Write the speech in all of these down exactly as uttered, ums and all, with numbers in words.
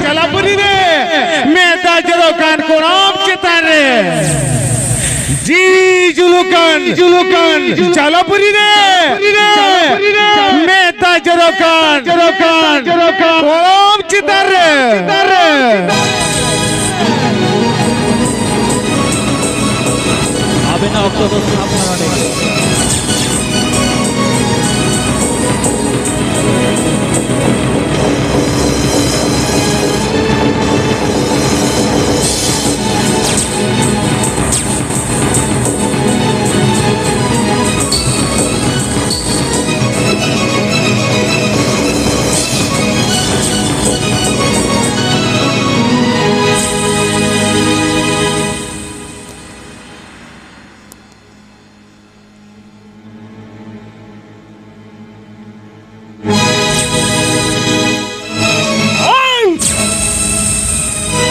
ᱪᱟᱞᱟᱯᱩᱨᱤ ᱨᱮ ᱢᱮᱫ ᱫᱟᱜ ᱡᱚᱨᱚᱜ ᱠᱟᱱ ᱠᱚᱲᱟᱢ ᱪᱮᱛᱟᱱ ᱨᱮ ᱡᱤ ᱡᱩᱞᱩᱜ ᱠᱟᱱ, ᱡᱩᱞᱩᱜ ᱠᱟᱱ ᱪᱟᱞᱟᱯᱩᱨᱤ ᱨᱮ ᱢᱮᱫ ᱫᱟᱜ ᱡᱚᱨᱚᱜ ᱠᱟᱱ, ᱡᱚᱨᱚᱜ ᱠᱟᱱ ᱠᱚᱲᱟᱢ ᱪᱮᱛᱟᱱ ᱨᱮ᱾ ᱟᱵᱮᱱᱟᱜ ᱚᱠᱛᱚ ᱫᱚ ᱥᱟᱵ ᱫᱷᱟᱨᱟ ᱨᱮ᱾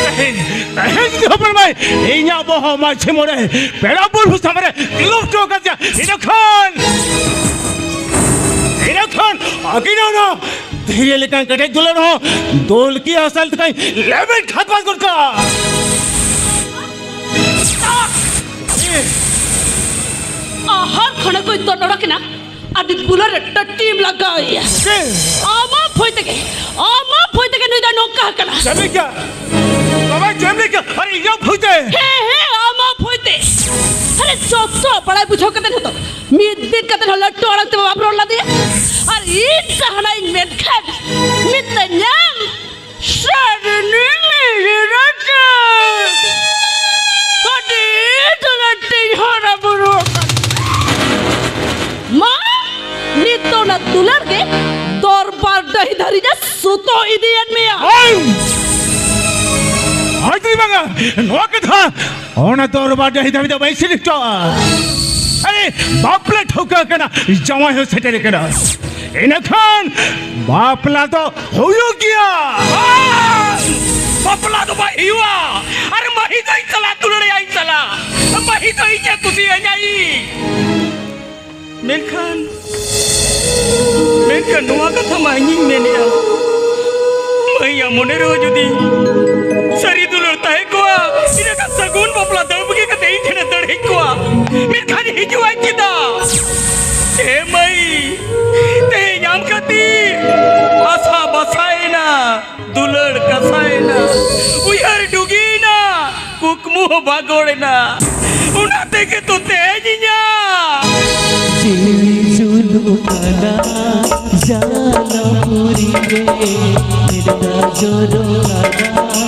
ᱛᱮᱦᱮᱧ, ᱛᱮᱦᱮᱧ ᱡᱩᱫᱤ ᱦᱚᱯᱚᱱ ᱢᱟᱹᱭ ᱤᱧᱟᱜ ᱵᱚᱦᱚᱜ ᱢᱟᱹᱡᱷᱤ ᱢᱚᱬᱮ ᱯᱮᱲᱟ ᱵᱩᱨᱩ ᱥᱟᱢᱟᱝ ᱨᱮ ᱛᱤᱸᱜᱩ ᱦᱚᱪᱚ ᱠᱟᱫᱮᱭᱟ, ᱤᱱᱟᱹ ᱠᱷᱟᱱ, ᱤᱱᱟᱹ ᱠᱷᱟᱱ ᱟᱹᱠᱤᱱᱟᱜ ᱚᱱᱟ ᱫᱷᱤᱨᱤ ᱞᱮᱠᱟᱱ ᱠᱮᱴᱮᱡ ᱫᱩᱞᱟᱹᱲ ᱦᱚᱸ ᱫᱩᱞᱠᱤ ᱦᱟᱥᱟ ᱞᱮᱠᱟᱧ ᱞᱮᱵᱮᱫ ᱠᱷᱟᱛᱢᱟ ᱜᱚᱫ ᱠᱟᱜᱼᱟ᱾ ᱟᱦᱟᱨ ᱠᱷᱚᱱᱟᱜ ᱠᱚ ᱫᱚᱱ ᱚᱰᱚᱠ ᱮᱱᱟ᱾ ᱟᱹᱰᱤ ᱵᱩᱞᱟᱹ ᱨᱮ ᱴᱟᱹᱴᱤᱢ ᱞᱟᱜᱟᱣᱮᱭᱟ᱾ ᱪᱮᱫ? ᱟᱢᱟᱜ ᱵᱷᱩᱭ ᱛᱮᱜᱮ, ᱟᱢᱟᱜ ᱵᱷᱩᱭ ᱛᱮᱜᱮ ᱱᱩᱭ ᱫᱚ ᱱᱚᱝᱠᱟ ᱟᱠᱟᱱᱟ᱾ ᱪᱮᱫ ᱮᱢ ᱞᱟᱹᱭ ᱠᱮᱜᱼᱟ? ᱵᱟᱵᱟ, ᱪᱮᱫ ᱮᱢ ᱞᱟᱹᱭ ᱠᱮᱜᱼᱟ? ᱟᱨ ᱤᱧᱟᱹᱜ ᱵᱷᱩᱭ ᱛᱮ? ᱦᱮᱸ, ᱦᱮᱸ, ᱟᱢᱟᱜ ᱵᱷᱩᱭ ᱛᱮ᱾ ᱟᱨᱮ, ᱡᱚᱛᱚ ᱵᱟᱲᱟᱭ ᱵᱩᱡᱷᱟᱹᱣ ᱠᱟᱛᱮ ᱦᱚᱸᱛᱚ ᱢᱤᱫ ᱫᱤᱱ ᱠᱟᱛᱮ ᱦᱚᱸ ᱞᱟᱹᱴᱩ ᱟᱲᱟᱝ ᱛᱮ ᱵᱟᱢ ᱨᱚᱲ ᱞᱟᱫᱮᱭᱟ᱾ ᱟᱨ ᱤᱧ ᱡᱟᱦᱟᱱᱟᱜ ᱤᱧ ᱢᱮᱱᱠᱷᱟᱱ ᱢᱤᱛᱟᱹᱧᱟᱢ, ᱥᱟᱹᱨᱤᱱᱤ ᱢᱤᱨᱤ ᱨᱟᱡᱟ᱾ ᱟᱹᱰᱤ ᱫᱩᱞᱟᱹᱲ ᱛᱤᱧ ᱦᱚᱨᱟ ᱵᱩᱨᱩ ᱟᱠᱟᱱᱟ᱾ ᱢᱟ, ᱱᱤᱛᱚᱜ ᱚᱱᱟ ᱫᱩᱞᱟᱹᱲ ᱜᱮ ᱫᱚᱨᱵᱟᱨ ᱰᱟᱹᱦᱤ ᱫᱷᱟᱹᱨᱤᱡ ᱮ ᱥᱩᱛᱚ ᱤᱫᱤᱭᱮᱫ ᱢᱮᱭᱟ᱾ ᱳᱭ! ᱦᱳᱭ ᱡᱩᱫᱤ ᱵᱟᱝᱟ, ᱱᱚᱣᱟ ᱠᱟᱛᱷᱟ ᱚᱱᱟ ᱫᱚᱨᱵᱟᱨ ᱰᱟᱹᱦᱤ ᱫᱷᱟᱹᱵᱤᱡ ᱫᱚ ᱵᱟᱹᱧ ᱥᱮᱱ ᱦᱚᱪᱚᱣᱟᱜᱼᱟ᱾ ᱟᱨᱮ, ᱵᱟᱯᱞᱟ ᱴᱷᱟᱹᱣᱠᱟᱹ ᱟᱠᱟᱱᱟ, ᱡᱟᱶᱟᱭ ᱦᱚᱸ ᱥᱮᱴᱮᱨ ᱟᱠᱟᱱᱟ᱾ ᱤᱱᱟᱹᱠᱷᱟᱱ ᱵᱟᱯᱞᱟ ᱫᱚ ᱦᱩᱭᱩᱜ ᱜᱮᱭᱟ᱾ ᱵᱟᱝ! ᱵᱟᱯᱞᱟ ᱫᱚ ᱵᱟᱭ ᱦᱩᱭᱩᱜᱼᱟ᱾ ᱟᱨ ᱢᱟᱹᱦᱤ ᱫᱚ ᱤᱧ ᱥᱟᱞᱟᱜ ᱫᱩᱞᱟᱹᱲ ᱟᱭᱟ, ᱤᱧ ᱥᱟᱞᱟᱜ᱾ ᱢᱟᱹᱦᱤ ᱫᱚ ᱤᱧᱮ ᱠᱩᱥᱤᱭᱟᱹᱧᱟᱭ᱾ ᱢᱮᱱᱠᱷᱟᱱ, ᱢᱮᱱᱠᱷᱟᱱ ᱱᱚᱣᱟ ᱠᱟᱛᱷᱟ ᱢᱟ ᱤᱧᱤᱧ ᱢᱮᱱᱮᱜᱼᱟ, ᱢᱟᱹᱦᱤ ᱤᱧᱟᱹᱜ ᱢᱚᱱᱮ ᱨᱮᱦᱚᱸ ᱡᱩᱫᱤ ᱥᱟᱹᱨᱤ ᱫᱩᱞᱟᱹᱲ ᱛᱟᱦᱮᱸ ᱠᱚᱜᱼᱟ, ᱤᱱᱟᱹ ᱠᱷᱟᱱ ᱥᱟᱹᱜᱩᱱ ᱵᱟᱯᱞᱟ ᱫᱟᱹᱲ ᱵᱟᱹᱜᱤ ᱠᱟᱛᱮ ᱤᱧ ᱴᱷᱮᱱᱮ ᱫᱟᱹᱲ ᱦᱮᱡ ᱠᱚᱜᱼᱟ᱾ ᱢᱮᱱᱠᱷᱟᱱ ᱦᱤᱡᱩᱜ ᱟᱭ ᱪᱮᱫᱟᱜ? ᱮ ᱢᱟᱹᱭ, ᱛᱮᱦᱮᱧ ᱟᱢ ᱠᱷᱟᱹᱛᱤᱨ ᱟᱥᱟ ᱵᱟᱥᱟᱭᱮᱱᱟ, ᱫᱩᱞᱟᱹᱲ ᱠᱟᱥᱟᱭᱮᱱᱟ, ᱩᱭᱦᱟᱹᱨ ᱰᱩᱜᱤᱭᱮᱱᱟ, ᱠᱩᱠᱢᱩ ᱦᱚᱸ ᱵᱟᱜᱚᱲ ᱮᱱᱟ᱾ ᱚᱱᱟ ᱛᱮᱜᱮ ᱛᱚ ᱛᱮᱦᱮᱧ ᱤᱧᱟᱹᱜ ᱡᱤᱣᱤ ᱡᱩᱞᱩᱜ ᱠᱟᱱᱟ ᱡᱟᱱᱟᱢ ᱯᱩᱨᱤ ᱨᱮ, ᱢᱮᱫ ᱫᱟᱜ ᱡᱚᱨᱚᱜ ᱠᱟᱱᱟ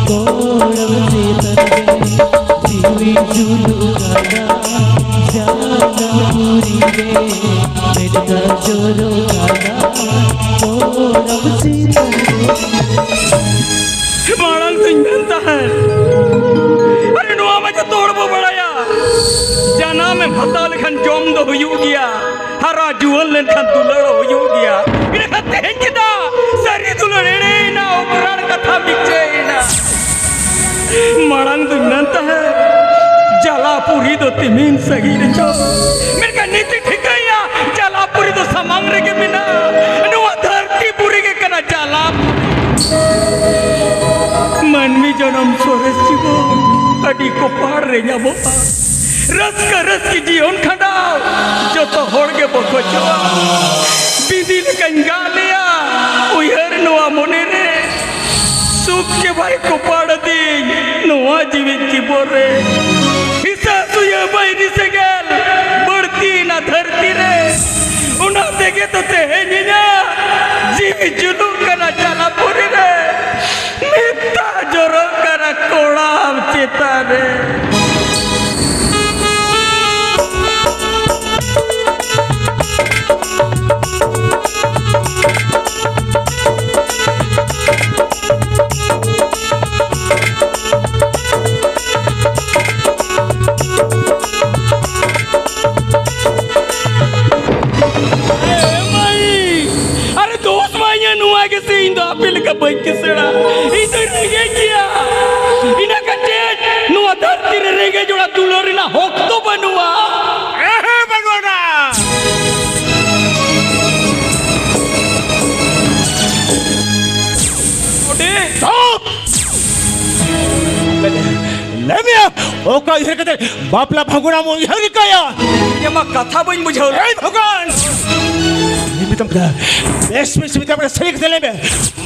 ᱠᱚᱲᱟᱢ ᱪᱮᱛᱟᱱ ᱨᱮ᱾ ᱡᱤᱣᱤ ᱡᱩᱞᱩᱜ ᱠᱟᱱᱟ ᱡᱟᱱᱟᱢ ᱯᱩᱨᱤ ᱨᱮ, ᱢᱮᱫ ᱫᱟᱜ ᱡᱚᱨᱚᱜ ᱠᱟᱱᱟ ᱠᱚᱲᱟᱢ ᱪᱮᱛᱟᱱ ᱨᱮ᱾ ᱢᱟᱲᱟᱝ ᱫᱚᱧ ᱢᱮᱱ ᱛᱟᱦᱮᱸᱫ, ᱟᱨᱮ, ᱱᱚᱣᱟ ᱢᱟ ᱡᱚᱛᱚ ᱦᱚᱲ ᱵᱚ ᱵᱟᱲᱟᱭᱟ, ᱡᱟᱱᱟᱢ ᱮᱢ ᱦᱟᱛᱟᱣ ᱞᱮᱠᱷᱟᱱ ᱡᱚᱢ ᱫᱚ ᱦᱩᱭᱩᱜ ᱜᱮᱭᱟ, ᱦᱟᱨᱟ ᱡᱩᱣᱟᱹᱱ ᱞᱮᱱᱠᱷᱟᱱ ᱫᱩᱞᱟᱹᱲ ᱦᱚᱸ ᱦᱩᱭᱩᱜ ᱜᱮᱭᱟ᱾ ᱤᱱᱟᱹ ᱠᱷᱟᱱ ᱛᱮᱦᱮᱧ ᱪᱮᱫᱟᱜ ᱥᱟᱹᱨᱤ ᱫᱩᱞᱟᱹᱲ ᱮᱲᱮᱭᱮᱱᱟ, ᱚᱠᱨᱟᱲ ᱠᱟᱛᱷᱟ ᱢᱤᱪᱷᱟᱹᱭᱮᱱᱟ? ᱢᱟᱲᱟᱝ ᱫᱚᱧ ᱢᱮᱱ ᱛᱟᱦᱮᱸᱫ, ᱡᱟᱞᱟᱯᱩᱨᱤ ᱫᱚ ᱛᱤᱢᱤᱱ ᱥᱟᱺᱜᱤᱧ ᱨᱮᱪᱚ, ᱢᱮᱱᱠᱷᱟᱱ ᱱᱤᱛ ᱤᱧ ᱴᱷᱤᱠᱟᱹᱭᱟ, ᱡᱟᱞᱟᱯᱩᱨᱤ ᱫᱚ ᱥᱟᱢᱟᱝ ᱨᱮᱜᱮ ᱢᱮᱱᱟᱜᱼᱟ᱾ ᱱᱚᱣᱟ ᱫᱷᱟᱹᱨᱛᱤ ᱯᱩᱨᱤ ᱜᱮ ᱠᱟᱱᱟ ᱡᱟᱞᱟᱯᱩᱨᱤ᱾ ᱢᱟᱹᱱᱢᱤ ᱡᱚᱱᱚᱢ ᱥᱚᱨᱮᱥ ᱡᱤᱵᱚᱱ, ᱟᱹᱰᱤ ᱠᱚᱯᱟᱲ ᱨᱮ ᱧᱟᱢᱚᱜᱼᱟ᱾ ᱨᱟᱹᱥᱠᱟᱹ ᱨᱟᱹᱥᱠᱤ ᱡᱤᱭᱚᱱ ᱠᱷᱟᱸᱰᱟᱣ ᱡᱚᱛᱚ ᱦᱚᱲ ᱜᱮ ᱵᱚ ᱠᱷᱚᱡᱚᱜᱼᱟ᱾ ᱵᱤᱸᱫᱤ ᱞᱮᱠᱟᱧ ᱜᱟᱜ ᱞᱮᱭᱟ ᱩᱭᱦᱟᱹᱨ ᱱᱚᱣᱟ ᱢᱚᱱᱮ ᱨᱮ, ᱥᱩᱠ ᱪᱮ ᱵᱟᱭ ᱠᱚᱯᱟᱲ ᱟᱹᱫᱤᱧ ᱱᱚᱣᱟ ᱡᱤᱣᱤ ᱡᱤᱵᱚᱱ ᱨᱮ᱾ ᱦᱤᱥᱟᱹ ᱥᱩᱭᱟᱹ ᱵᱟᱹᱭᱨᱤ ᱥᱮᱸᱜᱮᱞ ᱵᱟᱹᱲᱛᱤᱭᱮᱱᱟ ᱫᱷᱟᱹᱨᱛᱤ ᱨᱮ᱾ ᱚᱱᱟ ᱛᱮᱜᱮ ᱛᱚ ᱛᱮᱦᱮᱧ ᱤᱧᱟᱹᱜ ᱡᱤᱣᱤ ᱡᱩᱞᱩᱜ ᱠᱟᱱᱟ ᱡᱟᱞᱟᱯᱩᱨᱤ ᱨᱮ᱾ ᱢᱮᱫ ᱫᱟᱜ ᱡᱚᱨᱚᱜ ᱠᱟᱱᱟ ᱠᱚᱲᱟᱢ ᱪᱮᱛᱟᱱ ᱨᱮ᱾ ᱮ ᱢᱟᱹᱭ, ᱟᱨᱮ ᱫᱳᱥ ᱢᱟ ᱤᱧᱟᱹᱜ ᱱᱚᱣᱟ ᱜᱮ ᱥᱮ, ᱤᱧ ᱫᱚ ᱟᱯᱮ ᱞᱮᱠᱟ ᱵᱟᱹᱧ ᱠᱤᱥᱟᱹᱲᱟ, ᱤᱧ ᱫᱚᱧ ᱨᱮᱸᱜᱮᱡ ᱜᱮᱭᱟ᱾ ᱤᱱᱟᱹ ᱠᱷᱟᱹᱛᱤᱨ ᱱᱚᱣᱟ ᱫᱷᱟᱹᱨᱛᱤ ᱨᱮ ᱨᱮᱸᱜᱮᱡ ᱚᱲᱟᱜ ᱫᱩᱞᱟᱹᱲ ᱨᱮᱱᱟᱜ ᱦᱚᱠ ᱫᱚ ᱵᱟᱹᱱᱩᱜᱼᱟ᱾ ᱮᱦᱮ, ᱵᱟᱹᱱᱩᱜᱼᱟ᱾ ᱞᱟᱹᱭ ᱢᱮᱭᱟ, ᱚᱠᱟ ᱩᱭᱦᱟᱹᱨ ᱠᱟᱛᱮ ᱵᱟᱯᱞᱟ ᱯᱷᱟᱹᱜᱩᱱ ᱟᱢ ᱩᱭᱦᱟᱹᱨ ᱨᱤᱠᱟᱹᱭᱟ? ᱤᱧ ᱢᱟ ᱠᱟᱛᱷᱟ ᱵᱟᱹᱧ ᱵᱩᱡᱷᱟᱹᱣ ᱞᱮᱫ᱾ ᱮᱭ ᱵᱷᱚᱜᱚᱵᱟᱱ! ᱤᱧ ᱢᱮᱛᱟᱢ ᱠᱟᱱᱟ, ᱵᱮᱥ ᱵᱮᱥ ᱢᱮᱛᱟᱢ ᱠᱟᱱᱟ, ᱥᱟᱹᱨᱤ ᱠᱟᱛᱷᱟ ᱞᱟᱹᱭ ᱢᱮ᱾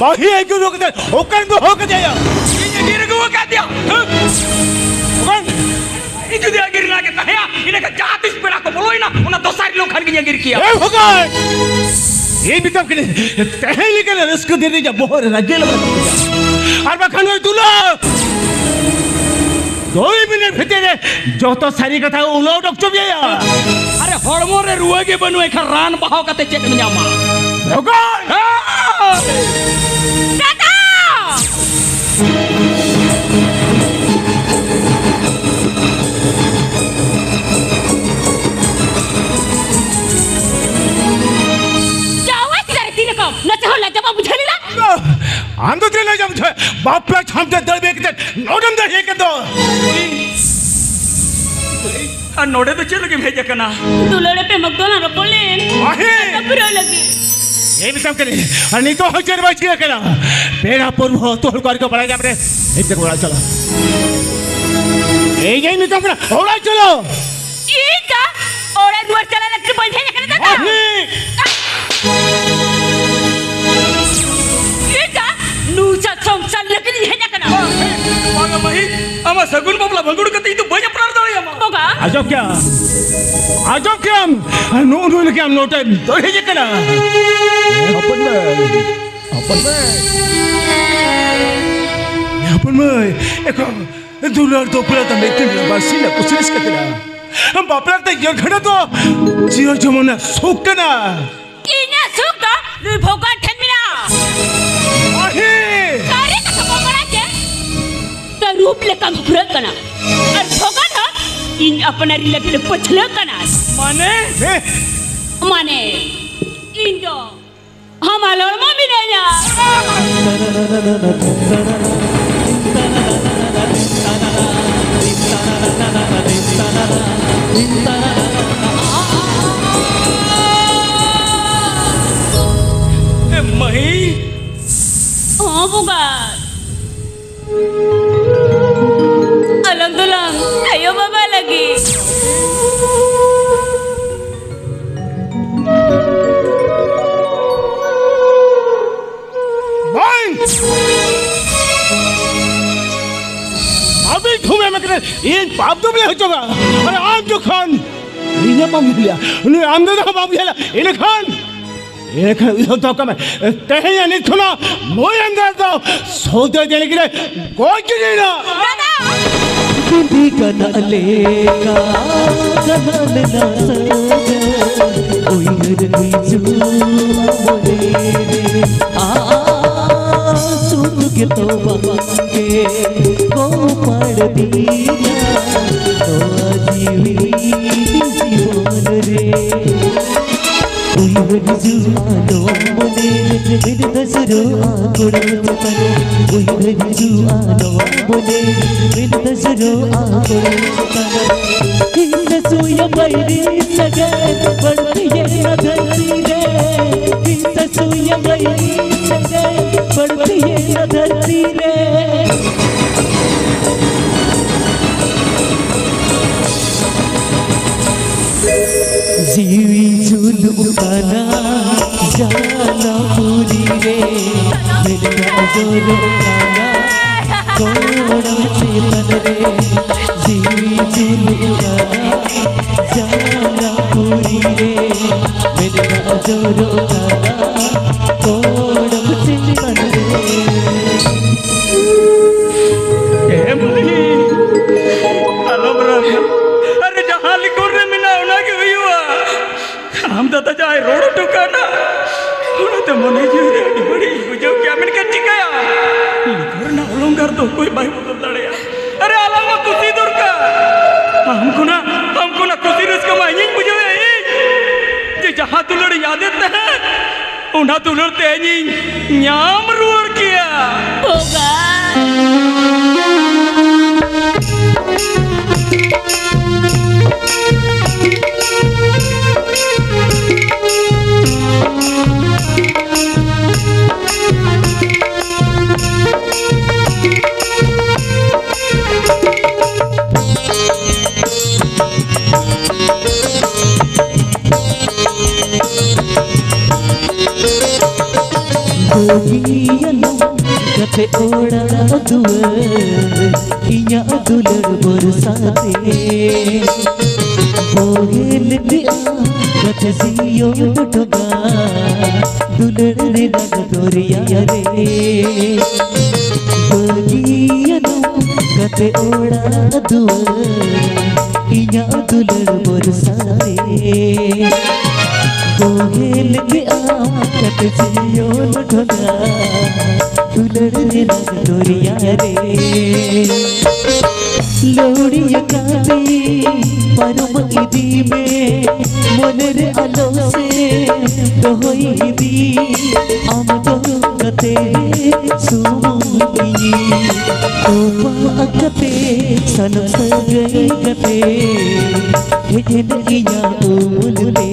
ᱢᱟᱹᱦᱤ ᱟᱹᱜᱩ ᱠᱟᱛᱮ ᱚᱠᱟᱨᱮᱢ ᱫᱚᱦᱚ ᱠᱟᱫᱮᱭᱟ? ᱤᱧ ᱟᱹᱜᱤᱨ ᱟᱹᱜᱩ ᱟᱠᱟᱫᱮᱭᱟ᱾ ᱦᱮᱸ? ᱵᱷᱚᱜᱚᱵᱟᱱ! ᱤᱧ ᱡᱩᱫᱤ ᱟᱹᱜᱤᱨ ᱨᱮᱱᱟᱜ ᱜᱮ ᱛᱟᱦᱮᱸᱭᱟ, ᱤᱱᱟᱹ ᱠᱷᱟᱱ ᱡᱟᱦᱟᱸ ᱛᱤᱥ ᱯᱮᱲᱟ ᱠᱚ ᱵᱚᱞᱚᱭᱮᱱᱟ, ᱚᱱᱟ ᱫᱚᱥᱟᱨ ᱦᱤᱞᱳᱜ ᱠᱷᱟᱱ ᱜᱤᱧ ᱟᱹᱜᱤᱨ ᱠᱮᱭᱟ᱾ ᱮ ᱵᱷᱚᱜᱚᱵᱟᱱ! ᱤᱧ ᱢᱮᱛᱟᱢ ᱠᱟᱹᱱᱟᱹᱧ, ᱛᱮᱦᱮᱧ ᱞᱮᱠᱟᱱ ᱨᱟᱹᱥᱠᱟᱹ ᱫᱤᱱ ᱨᱮ ᱤᱧᱟᱹᱜ ᱵᱚᱦᱚᱜ ᱨᱮ ᱨᱟᱜᱮ ᱞᱟᱜᱟᱣ ᱠᱮᱫᱟ᱾ ᱟᱨ ᱵᱟᱠᱷᱟᱱ ᱱᱩᱭ ᱫᱩᱞᱟᱹᱲ ᱫᱩᱭ ᱢᱤᱱᱤᱴ ᱵᱷᱤᱛᱤᱨ ᱨᱮ ᱡᱚᱛᱚ ᱥᱟᱹᱨᱤ ᱠᱟᱛᱷᱟ ᱩᱞᱟᱹ ᱚᱰᱚᱠ ᱦᱚᱪᱚ ᱢᱮᱭᱟ᱾ ᱟᱨᱮ, ᱦᱚᱲᱢᱚ ᱨᱮ ᱨᱩᱣᱟᱹ ᱜᱮ ᱵᱟᱹᱱᱩᱜᱼᱟ, ᱮᱱᱠᱷᱟᱱ ᱨᱟᱱ ᱵᱟᱦᱟᱣ ᱠᱟᱛᱮ ᱪᱮᱫ ᱮᱢ ᱧᱟᱢᱟ? ᱵᱷᱚᱜᱚᱵᱟᱱ! ᱫᱟᱫᱟ! ᱡᱟᱶᱟᱭ ᱪᱮᱛᱟᱱ ᱨᱮ ᱛᱤ ᱨᱚᱠᱚᱢ ᱱᱟᱥᱮ ᱦᱚᱸ ᱞᱟᱡᱟ ᱵᱟᱢ ᱵᱩᱡᱷᱟᱹᱣ ᱞᱮᱫᱟ? ᱟᱢ ᱫᱚ ᱪᱮᱫ ᱞᱟᱡᱟᱢ ᱵᱩᱡᱷᱟᱹᱣ? ᱵᱟᱯᱞᱟ ᱪᱷᱟᱢ ᱛᱮ ᱫᱟᱹᱲ ᱵᱮᱜ ᱠᱟᱛᱮ ᱱᱚᱰᱮᱢ ᱫᱟᱹᱲ ᱦᱮᱡ ᱠᱟᱱ ᱫᱚ? ᱟᱨ ᱱᱚᱰᱮ ᱫᱚ ᱪᱮᱫ ᱞᱟᱹᱜᱤᱫ ᱮᱢ ᱦᱮᱡ ᱟᱠᱟᱱᱟ? ᱫᱩᱞᱟᱹᱲ ᱯᱮ ᱢᱚᱠᱫᱚᱱᱟ ᱨᱚᱯᱚᱲ ᱞᱮᱱ᱾ ᱟᱦᱮ! ᱟᱫᱚ ᱯᱩᱨᱟᱹᱣ ᱞᱟᱹᱜᱤᱫ᱾ ᱤᱧ ᱢᱮᱛᱟᱢ ᱠᱟᱹᱱᱟᱹᱧ, ᱟᱨ ᱱᱤᱛᱚᱜ ᱦᱚᱸ ᱪᱮᱫ ᱵᱟᱭ ᱪᱤᱠᱟᱹ ᱠᱟᱱᱟ? ᱯᱮᱲᱟ ᱯᱩᱨᱵᱷᱩ ᱟᱹᱛᱩ ᱦᱚᱲ ᱠᱚ ᱟᱹᱣᱨᱤ ᱠᱚ ᱵᱟᱲᱟᱭ ᱧᱟᱢ ᱨᱮ ᱤᱧ ᱛᱮᱠᱚ ᱚᱲᱟᱜ ᱪᱟᱞᱟᱜ᱾ ᱤᱧ ᱤᱧ ᱢᱮᱛᱟᱢ ᱠᱟᱱᱟ, ᱚᱲᱟᱜ ᱪᱟᱞᱟᱜ᱾ ᱤᱧ ᱫᱚ ᱚᱲᱟᱜ ᱫᱩᱣᱟᱹᱨ ᱪᱟᱞᱟᱜ ᱞᱟᱹᱜᱤᱫ ᱵᱟᱹᱧ ᱦᱮᱡ ᱟᱠᱟᱱᱟ ᱫᱟᱫᱟ᱾ ᱟᱦᱮ! ᱤᱧ ᱫᱚ ᱱᱩᱭ ᱥᱟᱶ ᱥᱚᱝᱥᱟᱨ ᱞᱟᱹᱜᱤᱫ ᱤᱧ ᱦᱮᱡ ᱟᱠᱟᱱᱟ᱾ ᱵᱟᱝᱟ ᱢᱟᱹᱦᱤ, ᱟᱢᱟᱜ ᱥᱟᱹᱜᱩᱱ ᱵᱟᱯᱞᱟ ᱵᱷᱟᱸᱜᱩᱲ ᱠᱟᱛᱮ ᱤᱧ ᱫᱚ ᱵᱟᱹᱧ ᱟᱯᱱᱟᱨ ᱫᱟᱲᱮᱭᱟᱢᱟ᱾ ᱵᱚᱸᱜᱟ᱾ ᱟᱸᱡᱚᱢ ᱠᱮᱜᱼᱟᱢ? ᱟᱸᱡᱚᱢ ᱠᱮᱜᱼᱟᱢ? ᱱᱚᱜᱼᱚ ᱱᱩᱭ ᱞᱟᱹᱜᱤᱫ ᱟᱢ ᱱᱚᱰᱮᱢ ᱫᱟᱹᱲ ᱦᱮᱡ ᱟᱠᱟᱱᱟ? ᱦᱮᱸ, ᱦᱚᱯᱚᱱ ᱢᱟᱹᱭ᱾ ᱦᱚᱯᱚᱱ ᱢᱟᱹᱭ᱾ ᱦᱮᱸ, ᱦᱚᱯᱚᱱ ᱢᱟᱹᱭ᱾ ᱮᱠᱷᱚᱱ ᱫᱩᱞᱟᱹᱲ ᱫᱩᱯᱞᱟᱹᱲ ᱫᱚ ᱢᱤᱫ ᱫᱤᱱ ᱨᱮ ᱵᱟᱨᱥᱤᱧ ᱨᱮ ᱠᱩᱥᱤ ᱨᱟᱹᱥᱠᱟᱹ ᱠᱟᱱᱟ᱾ ᱵᱟᱯᱞᱟ ᱛᱮ ᱤᱭᱟᱹ ᱜᱷᱟᱹᱲᱤ ᱫᱚ ᱡᱤᱭᱚᱱ ᱡᱮᱢᱚᱱ ᱥᱩᱠ ᱠᱟᱱᱟ᱾ ᱤᱧᱟᱹᱜ ᱥᱩᱠ ᱫᱚ ᱱᱩᱭ ᱵᱷᱚᱜᱚᱵᱟᱱ ᱴᱷᱮᱱ ᱢᱮᱱᱟᱜᱼᱟ᱾ ᱟᱦᱮ! ᱥᱟᱹᱨᱤ ᱠᱟᱛᱷᱟ ᱵᱟᱢ ᱵᱟᱲᱟᱭ ᱛᱮ ᱛᱟᱹᱨᱩᱵ ᱞᱮᱠᱟᱢ ᱦᱩᱯᱨᱟᱹᱜ ᱠᱟᱱᱟ᱾ ᱟᱨ ᱵᱷᱚᱜᱚᱵᱟᱱ ᱦᱚᱸ ᱤᱧ ᱟᱯᱱᱟᱨᱤ ᱞᱟᱹᱜᱤᱫ ᱮ ᱯᱟᱹᱪᱷᱞᱟᱹᱜ ᱠᱟᱱᱟ᱾ ᱢᱟᱱᱮ? ᱦᱮᱸ᱾ ᱢᱟᱱᱮ, ᱤᱧ ᱫᱚ ᱦᱟᱢᱟᱞ ᱦᱚᱲᱢᱚ ᱢᱤᱱᱟᱹᱧᱟ᱾ ᱮ ᱢᱟᱹᱭ᱾ ᱦᱚᱸ ᱵᱚᱸᱜᱟ᱾ ᱟᱞᱟᱝ ᱫᱚᱞᱟᱝ ᱟᱭᱳ ᱵᱟᱵᱟ ᱞᱟᱹᱜᱤᱫ᱾ ᱵᱟᱝ! ᱟᱹᱵᱤᱱ ᱴᱷᱩᱢᱮ ᱢᱮ ᱠᱟᱱᱟ, ᱤᱧ ᱯᱟᱯ ᱫᱚ ᱵᱟᱹᱧ ᱦᱚᱪᱚᱜᱟ᱾ ᱟᱨ ᱟᱢ ᱡᱚᱠᱷᱚᱱ ᱤᱧᱟᱹᱜ ᱵᱟᱢ ᱧᱮᱞᱟ, ᱩᱱᱤ ᱟᱢ ᱫᱚ ᱵᱟᱢ ᱧᱮᱞᱟ, ᱤᱱᱟᱹᱠᱷᱟᱱ, ᱤᱱᱟᱹᱠᱷᱟᱱ ᱩᱭᱦᱟᱹᱨ ᱫᱚᱦᱚ ᱠᱟᱜ ᱢᱮ, ᱛᱮᱦᱮᱧ ᱱᱤᱛ ᱠᱷᱚᱱᱟᱜ ᱢᱟᱹᱭ ᱮᱸᱜᱟᱛ ᱫᱚ ᱥᱚᱫᱮ ᱫᱮᱱ ᱜᱤᱨᱟᱹ ᱜᱚᱡ ᱜᱤᱰᱤᱭᱮᱱᱟ᱾ ᱫᱟᱫᱟ! ᱵᱤᱞᱤ ᱜᱟᱱᱟᱜ ᱞᱮᱠᱟ ᱜᱟᱱᱟ ᱞᱮᱱᱟ ᱥᱟᱹᱜᱟᱹᱭ, ᱩᱭᱦᱟᱹᱨ ᱦᱤᱡᱩᱜᱼᱟ ᱢᱚᱱᱮ ᱨᱮ, ᱟᱥᱩᱞ ᱜᱮᱛᱚ ᱵᱟᱝ ᱜᱮ ᱜᱚᱯᱟᱲ ᱫᱤᱱᱟ ᱱᱚᱣᱟ ᱡᱤᱣᱤ ᱡᱤᱵᱚᱱ ᱨᱮ᱾ ᱩᱭᱦᱟᱹᱨ ᱦᱤᱡᱩᱜᱼᱟ ᱱᱚᱣᱟ ᱢᱚᱱᱮ ᱨᱮ, ᱢᱮᱫ ᱫᱷᱟᱥᱨᱚᱜᱼᱟ ᱠᱚᱲᱟ ᱪᱮᱛᱟᱱ ᱨᱮ᱾ ᱩᱭᱦᱟᱹᱨ ᱦᱤᱡᱩᱜᱼᱟ ᱱᱚᱣᱟ ᱢᱚᱱᱮ ᱨᱮ, ᱢᱮᱫ ᱫᱷᱟᱥᱨᱚᱜᱼᱟ ᱠᱚᱲᱟ ᱪᱮᱛᱟᱱ ᱨᱮ᱾ ᱤᱧ ᱥᱩᱭᱟ ᱵᱟᱭᱨᱤ ᱥᱟᱹᱜᱟᱹᱭ ᱵᱟᱹᱲᱛᱤᱭᱮᱱᱟ ᱫᱷᱟᱹᱨᱛᱤ ᱨᱮ᱾ ᱤᱧ ᱥᱩᱭᱟ ᱵᱟᱭᱨᱤ ᱥᱟᱹᱜᱟᱹᱭ ᱵᱟᱹᱲᱛᱤᱭᱮᱱᱟ ᱫᱷᱟᱹᱨᱛᱤ ᱨᱮ᱾ ᱡᱤᱣᱤ ᱡᱩᱞᱩᱜ ᱠᱟᱱᱟ ᱡᱟᱱᱟᱢ ᱯᱩᱨᱤ ᱨᱮ, ᱢᱮᱫ ᱫᱟᱜ ᱡᱚᱨᱚᱜ ᱠᱟᱱᱟ ᱠᱚᱲᱟ ᱪᱮᱛᱟᱱ ᱨᱮ᱾ ᱡᱤᱣᱤ ᱡᱩᱞᱩᱜ ᱠᱟᱱᱟ ᱡᱟᱱᱟᱢ ᱯᱩᱨᱤ ᱨᱮ, ᱢᱮᱫ ᱫᱟᱜ ᱡᱚᱨᱚᱜ ᱠᱟᱱᱟ ᱠᱚᱲᱟ ᱪᱮᱛᱟᱱ ᱨᱮ᱾ ᱮ ᱢᱟᱹᱭ, ᱟᱞᱚᱢ ᱨᱟᱜᱟ᱾ ᱟᱨᱮ, ᱡᱟᱦᱟᱸ ᱞᱤᱠᱷᱚᱱ ᱨᱮ ᱢᱮᱱᱟᱜᱼᱟ, ᱚᱱᱟ ᱜᱮ ᱦᱩᱭᱩᱜᱼᱟ᱾ ᱟᱢ ᱫᱟᱫᱟ ᱡᱟᱦᱟᱸᱭ ᱨᱚᱲ ᱦᱚᱴᱚ ᱠᱟᱜᱼᱟ, ᱚᱱᱟᱛᱮ ᱢᱚᱱᱮ ᱡᱤᱣᱤ ᱨᱮ ᱟᱹᱰᱤ ᱵᱟᱹᱲᱤᱡ ᱤᱧ ᱵᱩᱡᱷᱟᱹᱣ ᱠᱮᱜᱼᱟ᱾ ᱢᱮᱱᱠᱷᱟᱱ ᱪᱤᱠᱟᱹᱭᱟ? ᱞᱤᱠᱷᱚᱱ ᱨᱮᱱᱟᱜ ᱚᱞᱚᱝᱠᱟᱨ ᱫᱚ ᱚᱠᱚᱭ ᱵᱟᱭ ᱵᱚᱫᱚᱞ ᱫᱟᱲᱮᱭᱟᱜᱼᱟ᱾ ᱟᱨᱮ, ᱟᱞᱟᱝ ᱢᱟ ᱠᱩᱥᱤ ᱫᱚᱨᱠᱟᱨ᱾ ᱟᱢ ᱠᱷᱚᱱᱟᱜ, ᱟᱢ ᱠᱷᱚᱱᱟᱜ ᱠᱩᱥᱤ ᱨᱟᱹᱥᱠᱟᱹ ᱢᱟ ᱤᱧᱤᱧ ᱵᱩᱡᱷᱟᱹᱣᱮᱫ ᱤᱧ, ᱡᱮ ᱡᱟᱦᱟᱸ ᱫᱩᱞᱟᱹᱲ ᱤᱧ ᱟᱫᱮᱫ ᱛᱟᱦᱮᱸᱫ, ᱚᱱᱟ ᱫᱩᱞᱟᱹᱲ ᱛᱮᱦᱮᱧᱤᱧ ᱧᱟᱢ ᱨᱩᱣᱟᱹᱲ ᱠᱮᱭᱟ᱾ ᱵᱷᱚᱜᱟᱱ᱾ ᱥᱮ ᱚᱲᱟᱜ ᱫᱩᱣᱟᱹᱨ ᱤᱧᱟᱹᱜ ᱫᱩᱞᱟᱹᱲ ᱵᱷᱚᱨᱥᱟ ᱛᱮ᱾ ᱵᱚᱦᱮᱞ ᱠᱮᱜᱼᱟ ᱠᱟᱛᱮ ᱡᱤᱭᱚᱱ ᱰᱷᱚᱸᱜᱟ ᱫᱩᱞᱟᱹᱲ ᱨᱮᱱᱟᱜ ᱫᱚᱨᱭᱟ ᱨᱮ᱾ ᱵᱟᱹᱜᱤᱭᱟᱱᱟᱢ ᱠᱟᱛᱮ ᱚᱲᱟᱜ ᱫᱩᱣᱟᱹᱨ ᱤᱧᱟᱹᱜ ᱫᱩᱞᱟᱹᱲ ᱵᱷᱚᱨᱥᱟ ᱨᱮ᱾ ᱵᱚᱦᱮᱞ ᱠᱮᱜᱼᱟ ᱠᱟᱛᱮ ᱡᱤᱭᱚᱱ ᱰᱷᱚᱸᱜᱟ ᱫᱩᱞᱟᱹᱲ ᱨᱮᱱᱟᱜ ᱫᱚᱨᱭᱟ ᱨᱮ᱾ ᱞᱟᱹᱣᱲᱤᱭᱟᱹ ᱠᱟᱛᱮ ᱯᱟᱨᱚᱢ ᱤᱫᱤ ᱢᱮ, ᱢᱚᱱᱮ ᱨᱮ ᱟᱞᱚ ᱥᱮ ᱫᱚᱦᱚᱭ ᱤᱫᱤ᱾ ᱟᱢ ᱫᱚ ᱠᱟᱛᱮ ᱥᱩᱢᱩᱝ ᱤᱧ ᱛᱚᱯᱟ ᱠᱟᱛᱮ ᱥᱟᱱᱟᱢ ᱥᱟᱹᱜᱟᱹᱭ ᱠᱟᱛᱮ ᱦᱮᱡ ᱮᱱ ᱤᱧᱟᱹᱜ ᱩᱢᱩᱞ ᱛᱮ᱾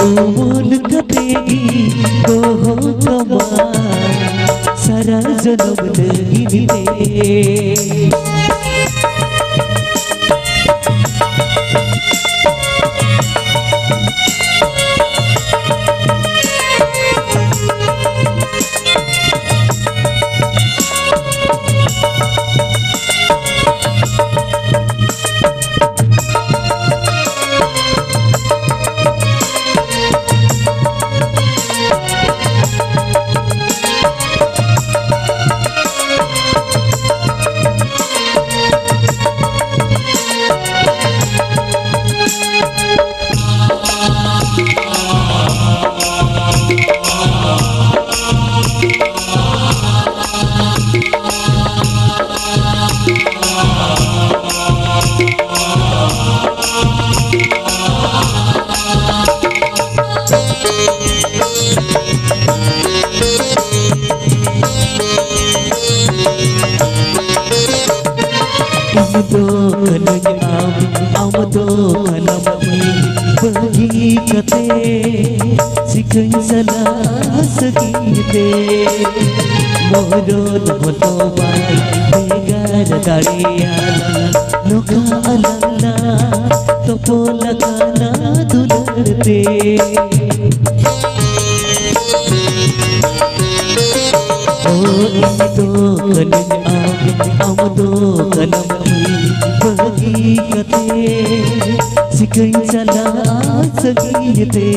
ᱩᱢᱩᱞ ᱠᱟᱛᱮ ᱜᱮ ᱫᱚᱦᱚ ᱠᱟᱢᱟ ᱥᱟᱨᱟ ᱡᱚᱱᱚᱢ ᱞᱟᱹᱜᱤᱫ ᱛᱮ᱾ ᱤᱧ ᱫᱚ ᱠᱟᱹᱱᱟᱹᱧ ᱟᱢ, ᱟᱢ ᱫᱚ ᱠᱟᱱᱟᱢ ᱤᱧ᱾ ᱵᱟᱹᱜᱤ ᱠᱟᱛᱮ ᱪᱤᱠᱟᱹᱧ ᱪᱟᱞᱟᱜᱼᱟ ᱥᱟᱹᱜᱤᱧ ᱛᱮ? ᱢᱚᱨᱚᱱ ᱦᱚᱸ ᱛᱚ ᱵᱟᱭ ᱵᱷᱮᱜᱟᱨ ᱫᱟᱲᱮᱭᱟᱞᱟᱝ᱾ ᱱᱚᱝᱠᱟ ᱟᱞᱟᱝ ᱞᱟᱝ ᱛᱚᱯᱚᱞ ᱟᱠᱟᱱᱟ ᱫᱩᱞᱟᱹᱲ ᱛᱮ᱾ ᱤᱧ ᱫᱚ ᱠᱟᱹᱱᱟᱹᱧ ᱟᱢ, ᱟᱢ ᱫᱚ ᱠᱟᱱᱟᱢ ᱤᱧ᱾ ᱵᱟᱹᱜᱤ ᱠᱟᱛᱮ ᱪᱤᱠᱟᱹᱧ ᱪᱟᱞᱟᱜᱼᱟ ᱥᱟᱺᱜᱤᱧ ᱛᱮ?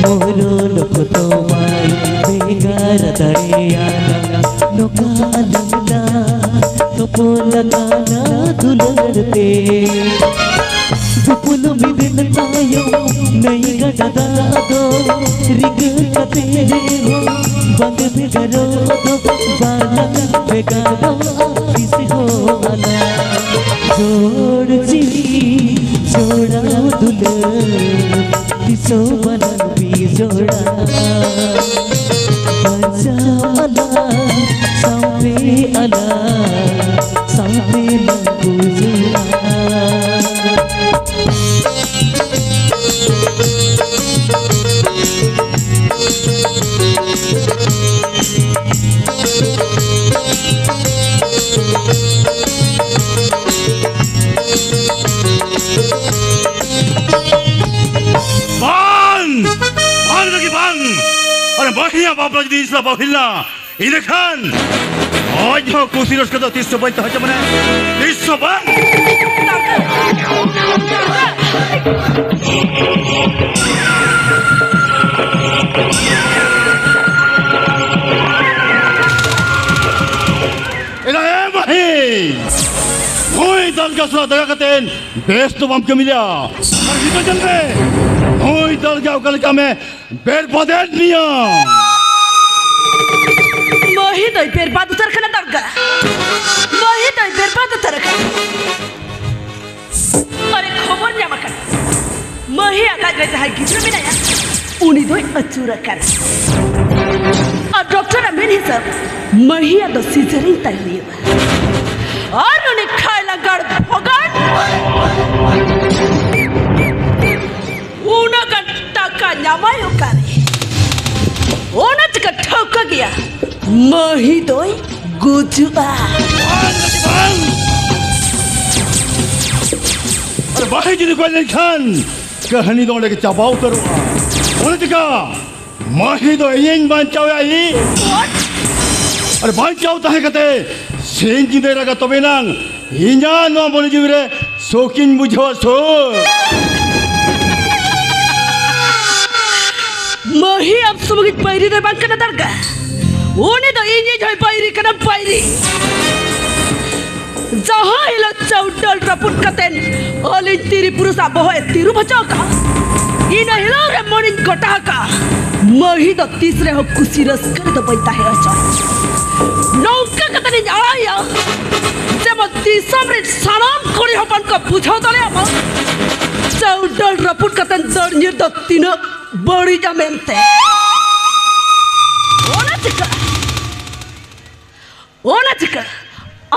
ᱢᱚᱨᱚᱱ ᱠᱚᱫᱚ ᱵᱟᱭ ᱵᱷᱮᱜᱟᱨ ᱫᱟᱲᱮᱭᱟᱱᱟ ᱱᱚᱝᱠᱟ ᱟᱞᱟᱝ ᱫᱚ᱾ ᱛᱚᱯᱚᱞ ᱟᱠᱟᱱᱟ ᱫᱩᱞᱟᱹᱲ ᱛᱮ᱾ ᱫᱩᱯᱩᱞ ᱢᱤᱫ ᱫᱤᱱ ᱛᱟᱭᱚᱢ ᱱᱟᱹᱭ ᱜᱟᱰᱟ ᱫᱟᱜ ᱫᱚ ᱨᱤᱠᱟᱹ ᱠᱟᱛᱮ ᱨᱮᱦᱚᱸ ᱵᱟᱝ ᱵᱷᱮᱜᱟᱨᱚᱜ ᱫᱚ, ᱵᱟᱝ ᱵᱷᱮᱜᱟᱨᱚᱜᱼᱟ ᱛᱤᱥ ᱦᱚᱸ ᱟᱞᱟᱝ᱾ ᱡᱳᱲ ᱡᱤᱣᱤ ᱡᱚᱲᱟᱣ ᱫᱩᱞᱟᱹᱲ ᱛᱤᱥ ᱦᱚᱸ ᱵᱟᱞᱟᱝ ᱵᱤᱡᱚᱲᱟ᱾ ᱵᱟᱧᱪᱟᱣ ᱟᱞᱟᱝ ᱥᱟᱶᱛᱮ ᱟᱞᱟᱝ ᱥᱟᱶᱛᱮ ᱞᱟᱝ ᱜᱩᱡᱩᱜᱼᱟ᱾ ᱵᱟᱝ! ᱵᱟᱝ ᱞᱟᱹᱜᱤᱫ ᱵᱟᱝ! ᱟᱨ ᱵᱟᱹᱦᱤᱭᱟ ᱵᱟᱯᱞᱟ ᱡᱩᱫᱤ ᱤᱧ ᱥᱟᱞᱟᱜ ᱵᱟᱝ ᱦᱩᱭ ᱞᱮᱱᱟ, ᱤᱱᱟᱹᱠᱷᱟᱱ ᱟᱡ ᱦᱚᱸ ᱠᱩᱥᱤ ᱨᱟᱹᱥᱠᱟᱹ ᱫᱚ ᱛᱤᱥ ᱦᱚᱸ ᱵᱟᱹᱧ ᱛᱟᱦᱮᱸ ᱦᱚᱪᱚ ᱢᱟᱱᱮ, ᱛᱤᱥ ᱦᱚᱸ ᱵᱟᱝ᱾ ᱮᱱᱟ ᱮ ᱢᱟᱹᱦᱤ, ᱱᱩᱭ ᱫᱟᱞᱜᱟ ᱥᱟᱞᱟᱜ ᱫᱟᱭᱟ ᱠᱟᱛᱮ ᱵᱮᱥ ᱫᱚ ᱵᱟᱢ ᱠᱟᱹᱢᱤ ᱞᱮᱜᱼᱟ᱾ ᱟᱨ ᱱᱤᱛᱚᱜ ᱧᱮᱞ ᱢᱮ, ᱱᱩᱭ ᱫᱟᱞᱜᱟ ᱚᱠᱟ ᱞᱮᱠᱟ ᱢᱮ ᱵᱮᱨᱵᱟᱫᱮᱫ ᱢᱮᱭᱟ᱾ ᱢᱟᱹᱦᱤ ᱫᱚᱭ ᱵᱮᱨᱵᱟᱫ ᱩᱛᱟᱹᱨ ᱠᱟᱱᱟ ᱫᱟᱞᱜᱟ᱾ ᱢᱟᱹᱦᱤ ᱫᱚᱭ ᱵᱮᱨᱵᱟᱫ ᱩᱛᱟᱹᱨ ᱟᱠᱟᱱᱟ᱾ ᱟᱨᱮ ᱠᱷᱚᱵᱚᱨ ᱧᱟᱢ ᱟᱠᱟᱱᱟ, ᱢᱟᱹᱦᱤ ᱟᱜ ᱞᱟᱡ ᱨᱮ ᱡᱟᱦᱟᱸᱭ ᱜᱤᱫᱽᱨᱟᱹ ᱢᱮᱱᱟᱭᱟ, ᱩᱱᱤ ᱫᱚᱭ ᱟᱹᱪᱩᱨ ᱟᱠᱟᱱᱟ᱾ ᱟᱨ ᱰᱚᱠᱴᱚᱨ ᱟᱜ ᱢᱮᱱ ᱦᱤᱥᱟᱹᱵ ᱢᱟᱹᱦᱤᱭᱟᱜ ᱫᱚ ᱥᱤᱡᱟᱨᱤᱱ ᱛᱟᱭ ᱦᱩᱭᱩᱜᱼᱟ᱾ ᱟᱨ ᱩᱱᱤ ᱠᱷᱟᱭ ᱞᱟᱝᱜᱟᱲ ᱵᱷᱚᱜᱟᱱ ᱩᱱᱟᱹᱜ ᱜᱟᱱ ᱴᱟᱠᱟ ᱧᱟᱢᱟᱭ ᱚᱠᱟᱨᱮ? ᱚᱱᱟ ᱪᱤᱠᱟᱹ ᱴᱷᱟᱹᱣᱠᱟᱹ ᱜᱮᱭᱟ, ᱢᱟᱹᱦᱤ ᱫᱚᱭ ᱜᱩᱡᱩᱜᱼᱟ᱾ ᱵᱟᱝ, ᱵᱟᱝ᱾ ᱟᱨ ᱢᱟᱹᱦᱤ ᱡᱩᱫᱤ ᱜᱚᱡ ᱞᱮᱱᱠᱷᱟᱱ ᱠᱟᱹᱦᱱᱤ ᱫᱚ ᱚᱸᱰᱮ ᱜᱮ ᱪᱟᱵᱟ ᱩᱛᱟᱹᱨᱚᱜᱼᱟ᱾ ᱚᱱᱟ ᱪᱤᱠᱟᱹ ᱢᱟᱹᱦᱤ ᱫᱚ ᱤᱧᱤᱧ ᱵᱟᱧᱪᱟᱣᱮᱭᱟ, ᱤᱧ᱾ What? ᱟᱨ ᱵᱟᱧᱪᱟᱣ ᱛᱟᱦᱮᱸ ᱠᱟᱛᱮ ᱥᱤᱧ ᱧᱤᱫᱟᱹ ᱨᱟᱜᱟ, ᱛᱚᱵᱮ ᱱᱟᱝ ᱤᱧᱟᱹᱜ ᱱᱚᱣᱟ ᱢᱚᱱᱮ ᱡᱤᱣᱤ ᱨᱮ ᱥᱩᱠᱤᱧ ᱵᱩᱡᱷᱟᱹᱣᱟ, ᱥᱩᱠ᱾ ᱢᱟᱹᱦᱤ ᱟᱢ ᱥᱩᱢᱩᱝᱤᱡ ᱵᱟᱹᱭᱨᱤ ᱫᱚᱭ ᱵᱟᱝ ᱠᱟᱱᱟ ᱫᱟᱨᱜᱟ, ᱩᱱᱤ ᱫᱚ ᱤᱧᱤᱡ ᱦᱚᱸᱭ ᱵᱟᱹᱭᱨᱤ ᱠᱟᱱᱟ, ᱵᱟᱹᱭᱨᱤ᱾ ᱡᱟᱦᱟᱸ ᱦᱤᱞᱳᱜ ᱪᱟᱹᱣᱰᱟᱹᱞ ᱨᱟᱹᱯᱩᱫ ᱠᱟᱛᱮᱱ ᱟᱹᱞᱤᱧ ᱛᱤᱨᱤ ᱯᱩᱨᱩᱥᱟᱜ ᱵᱚᱦᱚᱜ ᱮ ᱛᱤᱨᱩᱵ ᱦᱚᱪᱚ ᱟᱠᱟᱫᱼᱟ, ᱤᱱᱟᱹ ᱦᱤᱞᱳᱜ ᱨᱮ ᱢᱚᱱᱮᱧ ᱜᱚᱴᱟ ᱟᱠᱟᱫᱼᱟ, ᱢᱟᱹᱦᱤ ᱫᱚ ᱛᱤᱥ ᱨᱮᱦᱚᱸ ᱠᱩᱥᱤ ᱨᱟᱹᱥᱠᱟᱹ ᱨᱮᱫᱚ ᱵᱟᱹᱧ ᱛᱟᱦᱮᱸ ᱦᱚᱪᱚ᱾ ᱱᱚᱝᱠᱟ ᱠᱟᱛᱮᱱᱤᱧ ᱟᱲᱟᱜᱮᱭᱟ, ᱡᱮᱢᱚᱱ ᱫᱤᱥᱚᱢ ᱨᱮᱱ ᱥᱟᱱᱟᱢ ᱠᱩᱲᱤ ᱦᱚᱯᱚᱱ ᱠᱚ ᱵᱩᱡᱷᱟᱹᱣ ᱫᱟᱲᱮᱭᱟᱜ ᱢᱟ, ᱪᱟᱹᱣᱰᱟᱹᱞ ᱨᱟᱹᱯᱩᱫ ᱠᱟᱛᱮᱱ ᱫᱟᱹᱲ ᱧᱤᱨ ᱫᱚ ᱛᱤᱱᱟᱹᱜ ᱵᱟᱹᱲᱤᱡᱟ ᱢᱮᱱᱛᱮ᱾ ᱚᱱᱟ ᱪᱤᱠᱟᱹ ᱚᱱᱟ ᱪᱤᱠᱟᱹ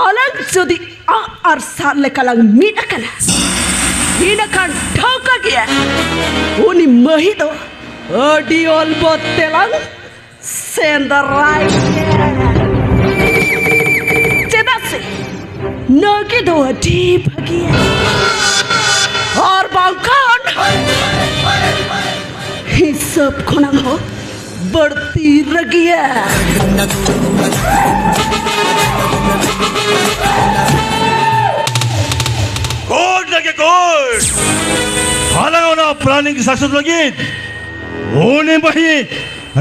ᱟᱞᱟᱝ ᱡᱩᱫᱤ ᱟᱜ ᱟᱨ ᱥᱟᱨ ᱞᱮᱠᱟ ᱞᱟᱝ ᱢᱤᱫ ᱟᱠᱟᱱᱟ, ᱤᱱᱟᱹ ᱠᱷᱟᱱ ᱴᱷᱟᱹᱣᱠᱟᱹ ᱜᱮᱭᱟ, ᱩᱱᱤ ᱢᱟᱹᱦᱤ ᱫᱚ ᱟᱹᱰᱤ ᱚᱞᱵᱚᱛ ᱛᱮᱞᱟᱝ ᱥᱮᱸᱫᱽᱨᱟᱭᱮᱭᱟ᱾ ᱪᱮᱫᱟᱜ ᱥᱮ ᱱᱟᱹᱜᱤ ᱫᱚ ᱟᱹᱰᱤ ᱵᱷᱟᱹᱜᱤᱭᱟ, ᱟᱨ ᱵᱟᱝᱠᱷᱟᱱ ᱦᱤᱥᱟᱹᱵ ᱠᱷᱚᱱᱟᱜ ᱦᱚᱸ ᱵᱟᱹᱲᱛᱤ ᱨᱟᱹᱜᱤᱭᱟ᱾ ᱠᱳᱨᱴ ᱞᱟᱹᱜᱤᱫ ᱠᱳᱨᱴ᱾ ᱦᱟᱞᱟᱝ ᱚᱱᱟ ᱯᱞᱟᱱᱤᱝ ᱥᱟᱠᱥᱮᱥ ᱞᱟᱹᱜᱤᱫ ᱩᱱᱤ ᱢᱟᱹᱦᱤ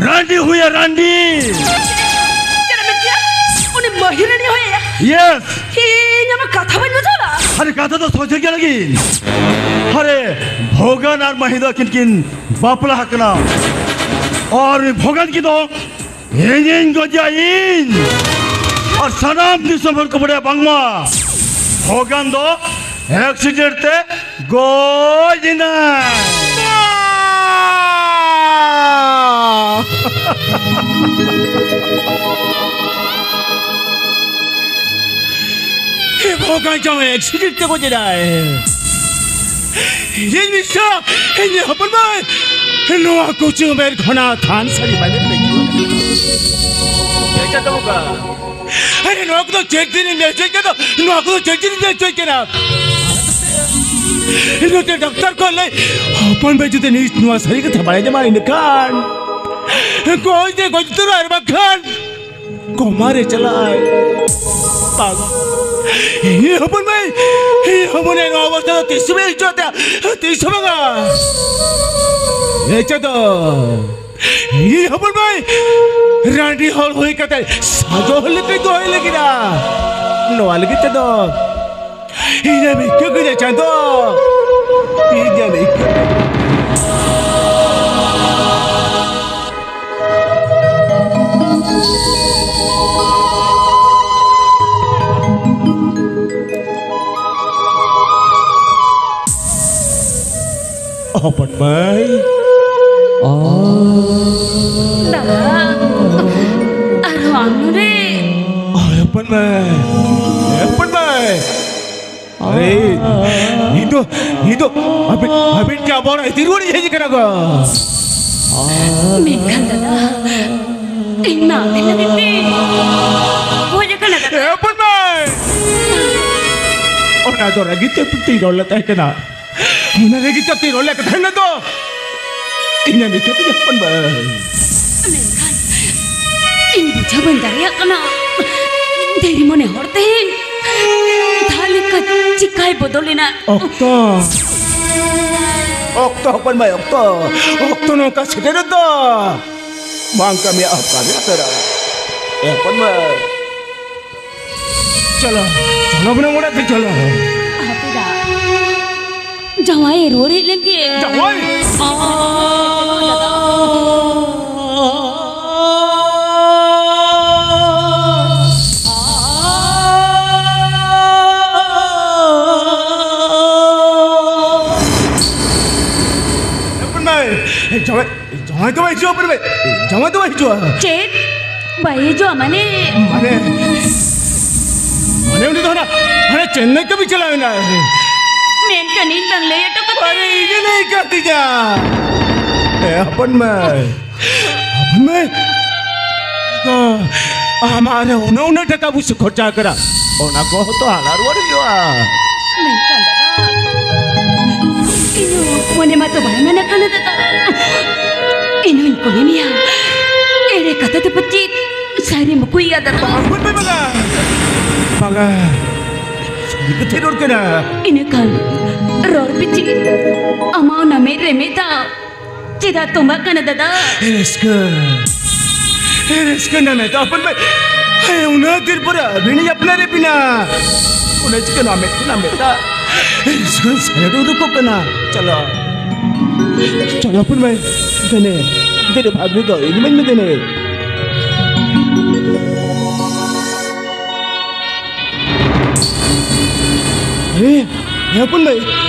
ᱨᱟᱺᱰᱤ ᱦᱩᱭᱟ, ᱨᱟᱺᱰᱤ᱾ ᱪᱮᱫ ᱮᱢ ᱢᱮᱱ ᱠᱮᱭᱟ? ᱩᱱᱤ ᱢᱟᱹᱦᱤ ᱨᱟᱺᱰᱤ ᱦᱩᱭᱟ? ᱤᱭᱮᱥ᱾ ᱤᱧ ᱟᱢᱟᱜ ᱠᱟᱛᱷᱟ ᱵᱟᱹᱧ ᱵᱩᱡᱷᱟᱹᱣ ᱫᱟ᱾ ᱟᱨᱮ, ᱠᱟᱛᱷᱟ ᱫᱚ ᱥᱚᱡᱷᱮ ᱜᱮᱭᱟ ᱞᱟᱹᱜᱤᱫ᱾ ᱟᱨᱮ, ᱵᱷᱚᱜᱟᱱ ᱟᱨ ᱢᱟᱹᱦᱤ ᱫᱚ ᱟᱹᱠᱤᱱ ᱠᱤᱱ ᱵᱟᱯᱞᱟ ᱟᱠᱟᱱᱟ᱾ ᱟᱨ ᱩᱱᱤ ᱵᱷᱚᱜᱟᱱ ᱠᱤᱱ ᱫᱚ ᱤᱧᱤᱧ ᱜᱚᱡᱮᱭᱟ, ᱤᱧ᱾ ᱟᱨ ᱥᱟᱱᱟᱢ ᱫᱤᱥᱚᱢ ᱦᱚᱲ ᱠᱚ ᱵᱟᱲᱟᱭᱟ ᱵᱟᱝᱢᱟ ᱵᱷᱚᱜᱟᱱ ᱫᱚ ᱮᱠᱥᱤᱰᱮᱱᱴ ᱛᱮ ᱜᱚᱡ ᱮᱱᱟᱭ᱾ ᱮ ᱵᱷᱚᱜᱟᱱ ᱪᱚᱝ ᱮᱠᱥᱤᱰᱮᱱᱴ ᱛᱮ ᱜᱚᱡ ᱮᱱᱟᱭ᱾ ᱤᱧ ᱢᱤᱥᱴᱟᱨ, ᱤᱧ ᱦᱚᱯᱚᱱ ᱢᱟᱹᱭ, ᱱᱚᱣᱟ ᱠᱩᱪᱩ ᱢᱮᱨ ᱠᱷᱚᱱᱟᱜ ᱛᱷᱟᱱ ᱥᱟᱹᱲᱤ ᱵᱟᱸᱫᱮ ᱞᱟᱹᱜᱤᱫ᱾ ᱪᱮᱫ ᱪᱚ ᱫᱚᱦᱚ ᱠᱟᱜᱼᱟ? ᱟᱨᱮ, ᱱᱚᱣᱟ ᱠᱚᱫᱚ ᱪᱮᱫ ᱫᱤᱱ ᱤᱧ ᱧᱮᱞ ᱦᱚᱪᱚᱭ ᱠᱟᱱᱟ? ᱱᱚᱣᱟ ᱠᱚᱫᱚ ᱪᱮᱫ ᱫᱤᱱ ᱤᱧ ᱧᱮᱞ ᱦᱚᱪᱚᱭ ᱠᱟᱱᱟ? ᱱᱚᱛᱮ ᱰᱟᱠᱛᱟᱨ ᱠᱚ ᱞᱟᱹᱭ, ᱦᱚᱯᱚᱱ ᱵᱷᱟᱹᱭ ᱡᱩᱫᱤ ᱱᱤᱛ ᱱᱚᱣᱟ ᱥᱟᱹᱨᱤ ᱠᱟᱛᱷᱟ ᱵᱟᱲᱟᱭ ᱧᱟᱢᱟ, ᱤᱱᱟᱹᱠᱷᱟᱱ ᱜᱚᱡ ᱫᱚ ᱜᱚᱡ ᱩᱛᱟᱹᱨᱚᱜᱼᱟ, ᱟᱨ ᱵᱟᱝᱠᱷᱟᱱ ᱠᱚᱢᱟ ᱨᱮ ᱪᱟᱞᱟᱜᱼᱟᱭ᱾ ᱵᱟᱝ, ᱤᱧ ᱦᱚᱯᱚᱱ ᱢᱟᱹᱭ, ᱤᱧ ᱦᱚᱯᱚᱱ ᱢᱟᱹᱭ ᱱᱚᱣᱟ ᱚᱵᱚᱥᱛᱟ ᱫᱚ ᱛᱤᱥ ᱦᱚᱸ ᱵᱟᱭ ᱦᱤᱡᱩᱜ ᱛᱟᱭᱟ, ᱛᱤᱥ ᱦᱚᱸ ᱵᱟᱝᱟ᱾ ᱦᱮᱸ ᱪᱮᱫ ᱫᱚ? ᱤᱧ ᱦᱚᱯᱚᱱ ᱢᱟᱹᱭ ᱨᱟᱺᱰᱤ ᱦᱚᱲ ᱦᱩᱭ ᱠᱟᱛᱮ ᱥᱟᱡᱚ ᱦᱚᱲ ᱞᱮᱠᱟᱧ ᱫᱚᱦᱚᱭ ᱞᱟᱹᱜᱤᱫᱟ᱾ ᱱᱚᱣᱟ ᱞᱟᱹᱜᱤᱫ ᱛᱮᱫᱚ ᱤᱧᱮᱢ ᱤᱠᱟᱹ ᱠᱤᱧᱟ ᱪᱟᱸᱫᱚ, ᱤᱧᱮᱢ ᱤᱠᱟᱹ᱾ ᱦᱚᱯᱚᱱ ᱢᱟᱹᱭ᱾ ᱫᱟᱫᱟ, ᱟᱨᱦᱚᱸ ᱟᱢ ᱱᱚᱰᱮ? ᱦᱳᱭ, ᱦᱚᱯᱚᱱ ᱢᱟᱹᱭ᱾ ᱦᱮ, ᱦᱚᱯᱚᱱ ᱢᱟᱹᱭ᱾ ᱟᱨᱮ, ᱤᱧ ᱫᱚ, ᱤᱧ ᱫᱚ ᱟᱹᱵᱤᱱ, ᱟᱹᱵᱤᱱ ᱠᱮ ᱟᱵᱟᱨ ᱤᱫᱤ ᱨᱩᱣᱟᱹᱲ ᱤᱧ ᱦᱮᱡ ᱟᱠᱟᱱᱟ ᱜᱚ᱾ ᱢᱮᱱᱠᱷᱟᱱ ᱫᱟᱫᱟ, ᱤᱧ ᱢᱟ ᱟᱢ ᱞᱟᱹᱜᱤᱫ ᱛᱮ ᱦᱮᱡ ᱟᱠᱟᱱᱟ ᱫᱟᱫᱟ᱾ ᱦᱮ, ᱦᱚᱯᱚᱱ ᱢᱟᱹᱭ᱾ ᱚᱱᱟ ᱫᱚ ᱨᱟᱹᱜᱤ ᱛᱮ ᱛᱤ ᱨᱚᱲ ᱞᱮ ᱛᱟᱦᱮᱸ ᱠᱟᱱᱟ᱾ ᱚᱱᱟ ᱨᱟᱹᱜᱤ ᱛᱮ ᱛᱤ ᱨᱚᱲ ᱞᱮ ᱛᱟᱦᱮᱸ ᱠᱟᱱᱟ ᱫᱚ᱾ ᱤᱧ ᱢᱤᱫᱴᱮᱱ ᱦᱚᱯᱚᱱ ᱵᱟᱹᱭ᱾ ᱢᱮᱱᱠᱷᱟᱱ ᱤᱧ ᱵᱩᱡᱷᱟᱹᱣ ᱵᱟᱹᱧ ᱫᱟᱲᱮᱭᱟᱜ ᱠᱟᱱᱟ, ᱫᱷᱤᱨᱤ ᱢᱚᱱᱮ ᱦᱚᱲ ᱛᱮᱦᱮᱧ ᱫᱟᱜ ᱞᱮᱠᱟ ᱪᱤᱠᱟᱭ ᱵᱚᱫᱚᱞᱮᱱᱟ᱾ ᱚᱠᱛᱚ, ᱚᱠᱛᱚ ᱦᱚᱯᱚᱱ ᱵᱟᱹᱭ, ᱚᱠᱛᱚ, ᱚᱠᱛᱚ ᱱᱚᱝᱠᱟ ᱥᱮᱴᱮᱨᱚᱜ ᱫᱚ᱾ ᱵᱟᱝ ᱠᱟᱹᱢᱤᱭᱟᱜ ᱦᱚᱸ ᱠᱟᱹᱢᱤ ᱩᱛᱟᱹᱨᱟ᱾ ᱮ ᱦᱚᱯᱚᱱ ᱵᱟᱹᱭ᱾ ᱪᱚᱞᱚ, ᱪᱚᱞᱚ ᱵᱚᱱ ᱚᱲᱟᱜ ᱛᱮ ᱪᱚᱞᱚ᱾ ᱦᱟᱯᱮ ᱫᱟ, ᱡᱟᱶᱟᱭ ᱨᱩᱣᱟᱹᱲ ᱦᱮᱡ ᱞᱮᱱ ᱜᱮ᱾ ᱡᱟᱶᱟᱭ? ᱦᱚᱯᱚᱱ ᱵᱟᱹᱭ, ᱡᱟᱶᱟᱭ ᱡᱟᱶᱟᱭ ᱫᱚ ᱵᱟᱭ ᱦᱤᱡᱩᱜᱼᱟ, ᱵᱟᱹᱵᱩ᱾ ᱡᱟᱶᱟᱭ ᱫᱚ ᱵᱟᱭ ᱦᱤᱡᱩᱜᱼᱟ᱾ ᱪᱮᱫ? ᱵᱟᱭ ᱦᱤᱡᱩᱜᱼᱟ ᱢᱟᱱᱮ? ᱢᱟᱱᱮ, ᱢᱟᱱᱮ ᱩᱱᱤ ᱫᱚ ᱦᱟᱱᱟ, ᱦᱟᱱᱟ ᱪᱮᱱᱱᱟᱭ ᱠᱟᱹᱢᱤ ᱪᱟᱞᱟᱣ ᱮᱱᱟᱭ᱾ ᱢᱮᱱᱠᱷᱟᱱ ᱤᱧ ᱵᱟᱝ ᱞᱟᱹᱭ ᱦᱚᱴᱚ ᱠᱟᱛᱮ᱾ ᱟᱨᱮ, ᱤᱧ ᱮ ᱞᱟᱹᱭ ᱠᱟᱫᱤᱧᱟ᱾ ᱮ, ᱦᱚᱯᱚᱱ ᱢᱟᱹᱭ᱾ ᱦᱚᱯᱚᱱ ᱢᱟᱹᱭ᱾ ᱟᱢᱟᱜ ᱨᱮ ᱩᱱᱟᱹᱜ, ᱩᱱᱟᱹᱜ ᱴᱟᱠᱟ ᱯᱩᱭᱥᱟᱹ ᱠᱷᱚᱨᱪᱟ ᱟᱠᱟᱱᱟ᱾ ᱚᱱᱟ ᱠᱚ ᱦᱚᱸᱛᱚ ᱦᱟᱞᱟ ᱨᱩᱣᱟᱹᱲ ᱦᱩᱭᱩᱜᱼᱟ᱾ ᱢᱮᱱᱠᱷᱟᱱ ᱫᱟᱫᱟ, ᱤᱧ ᱦᱚᱸ ᱢᱚᱱᱮ ᱢᱟᱛᱚ ᱵᱟᱭ ᱢᱮᱱᱮᱫ ᱠᱟᱱᱟ ᱫᱟᱫᱟ᱾ ᱤᱧ ᱦᱚᱸᱧ ᱠᱩᱞᱤ ᱢᱮᱭᱟ, ᱮᱲᱮ ᱠᱟᱛᱷᱟ ᱛᱮ ᱯᱟᱪᱮᱫ ᱥᱟᱹᱨᱤᱢ ᱩᱠᱩᱭᱮᱫᱼᱟ ᱫᱟᱫᱟ? ᱵᱟᱝ, ᱵᱟᱝ, ᱵᱟᱝ, ᱵᱟᱝ᱾ ᱵᱟᱝᱟ᱾ ᱥᱟᱹᱨᱤ ᱠᱟᱛᱷᱟᱧ ᱨᱚᱲ ᱠᱟᱱᱟ᱾ ᱤᱱᱟᱹᱠᱷᱟᱱ ᱨᱚᱲ ᱯᱤᱪᱷᱤ ᱟᱢᱟᱜ ᱚᱱᱟ ᱢᱮᱫ ᱨᱮ ᱢᱮᱫ ᱫᱟᱜ ᱪᱮᱫᱟᱜ ᱛᱚᱸᱵᱟᱜ ᱠᱟᱱᱟ ᱫᱟᱫᱟ? ᱨᱟᱹᱥᱠᱟᱹ᱾ ᱨᱟᱹᱥᱠᱟᱹ ᱨᱮᱱᱟᱜ ᱢᱮᱫ ᱫᱟᱜ ᱦᱚᱯᱚᱱ ᱢᱟᱹᱭ᱾ ᱦᱮᱸ, ᱩᱱᱟᱹᱜ ᱫᱤᱱ ᱯᱚᱨᱮ ᱟᱹᱵᱤᱱᱤᱧ ᱟᱯᱱᱟᱨᱮᱫ ᱵᱤᱱᱟ᱾ ᱚᱱᱟ ᱪᱤᱠᱟᱹ ᱱᱚᱣᱟ ᱢᱮᱫ ᱠᱷᱚᱱᱟᱜ ᱢᱮᱫ ᱫᱟᱜ ᱨᱟᱹᱥᱠᱟᱹ ᱥᱮᱞᱮᱫ ᱩᱰᱩᱠᱚᱜ ᱠᱟᱱᱟ᱾ ᱪᱚᱞᱚ᱾ ᱪᱚᱞᱚ ᱦᱚᱯᱚᱱ ᱢᱟᱹᱭ᱾ ᱫᱮᱱᱮ᱾ ᱫᱮᱱᱮ ᱵᱷᱟᱜᱽᱱᱤ ᱫᱚ ᱤᱧ ᱢᱟᱹᱧ ᱢᱮ ᱫᱮᱱᱮ᱾ ᱟᱨᱮ, ᱦᱮ ᱦᱚᱯᱚᱱ ᱢᱟᱹᱭ᱾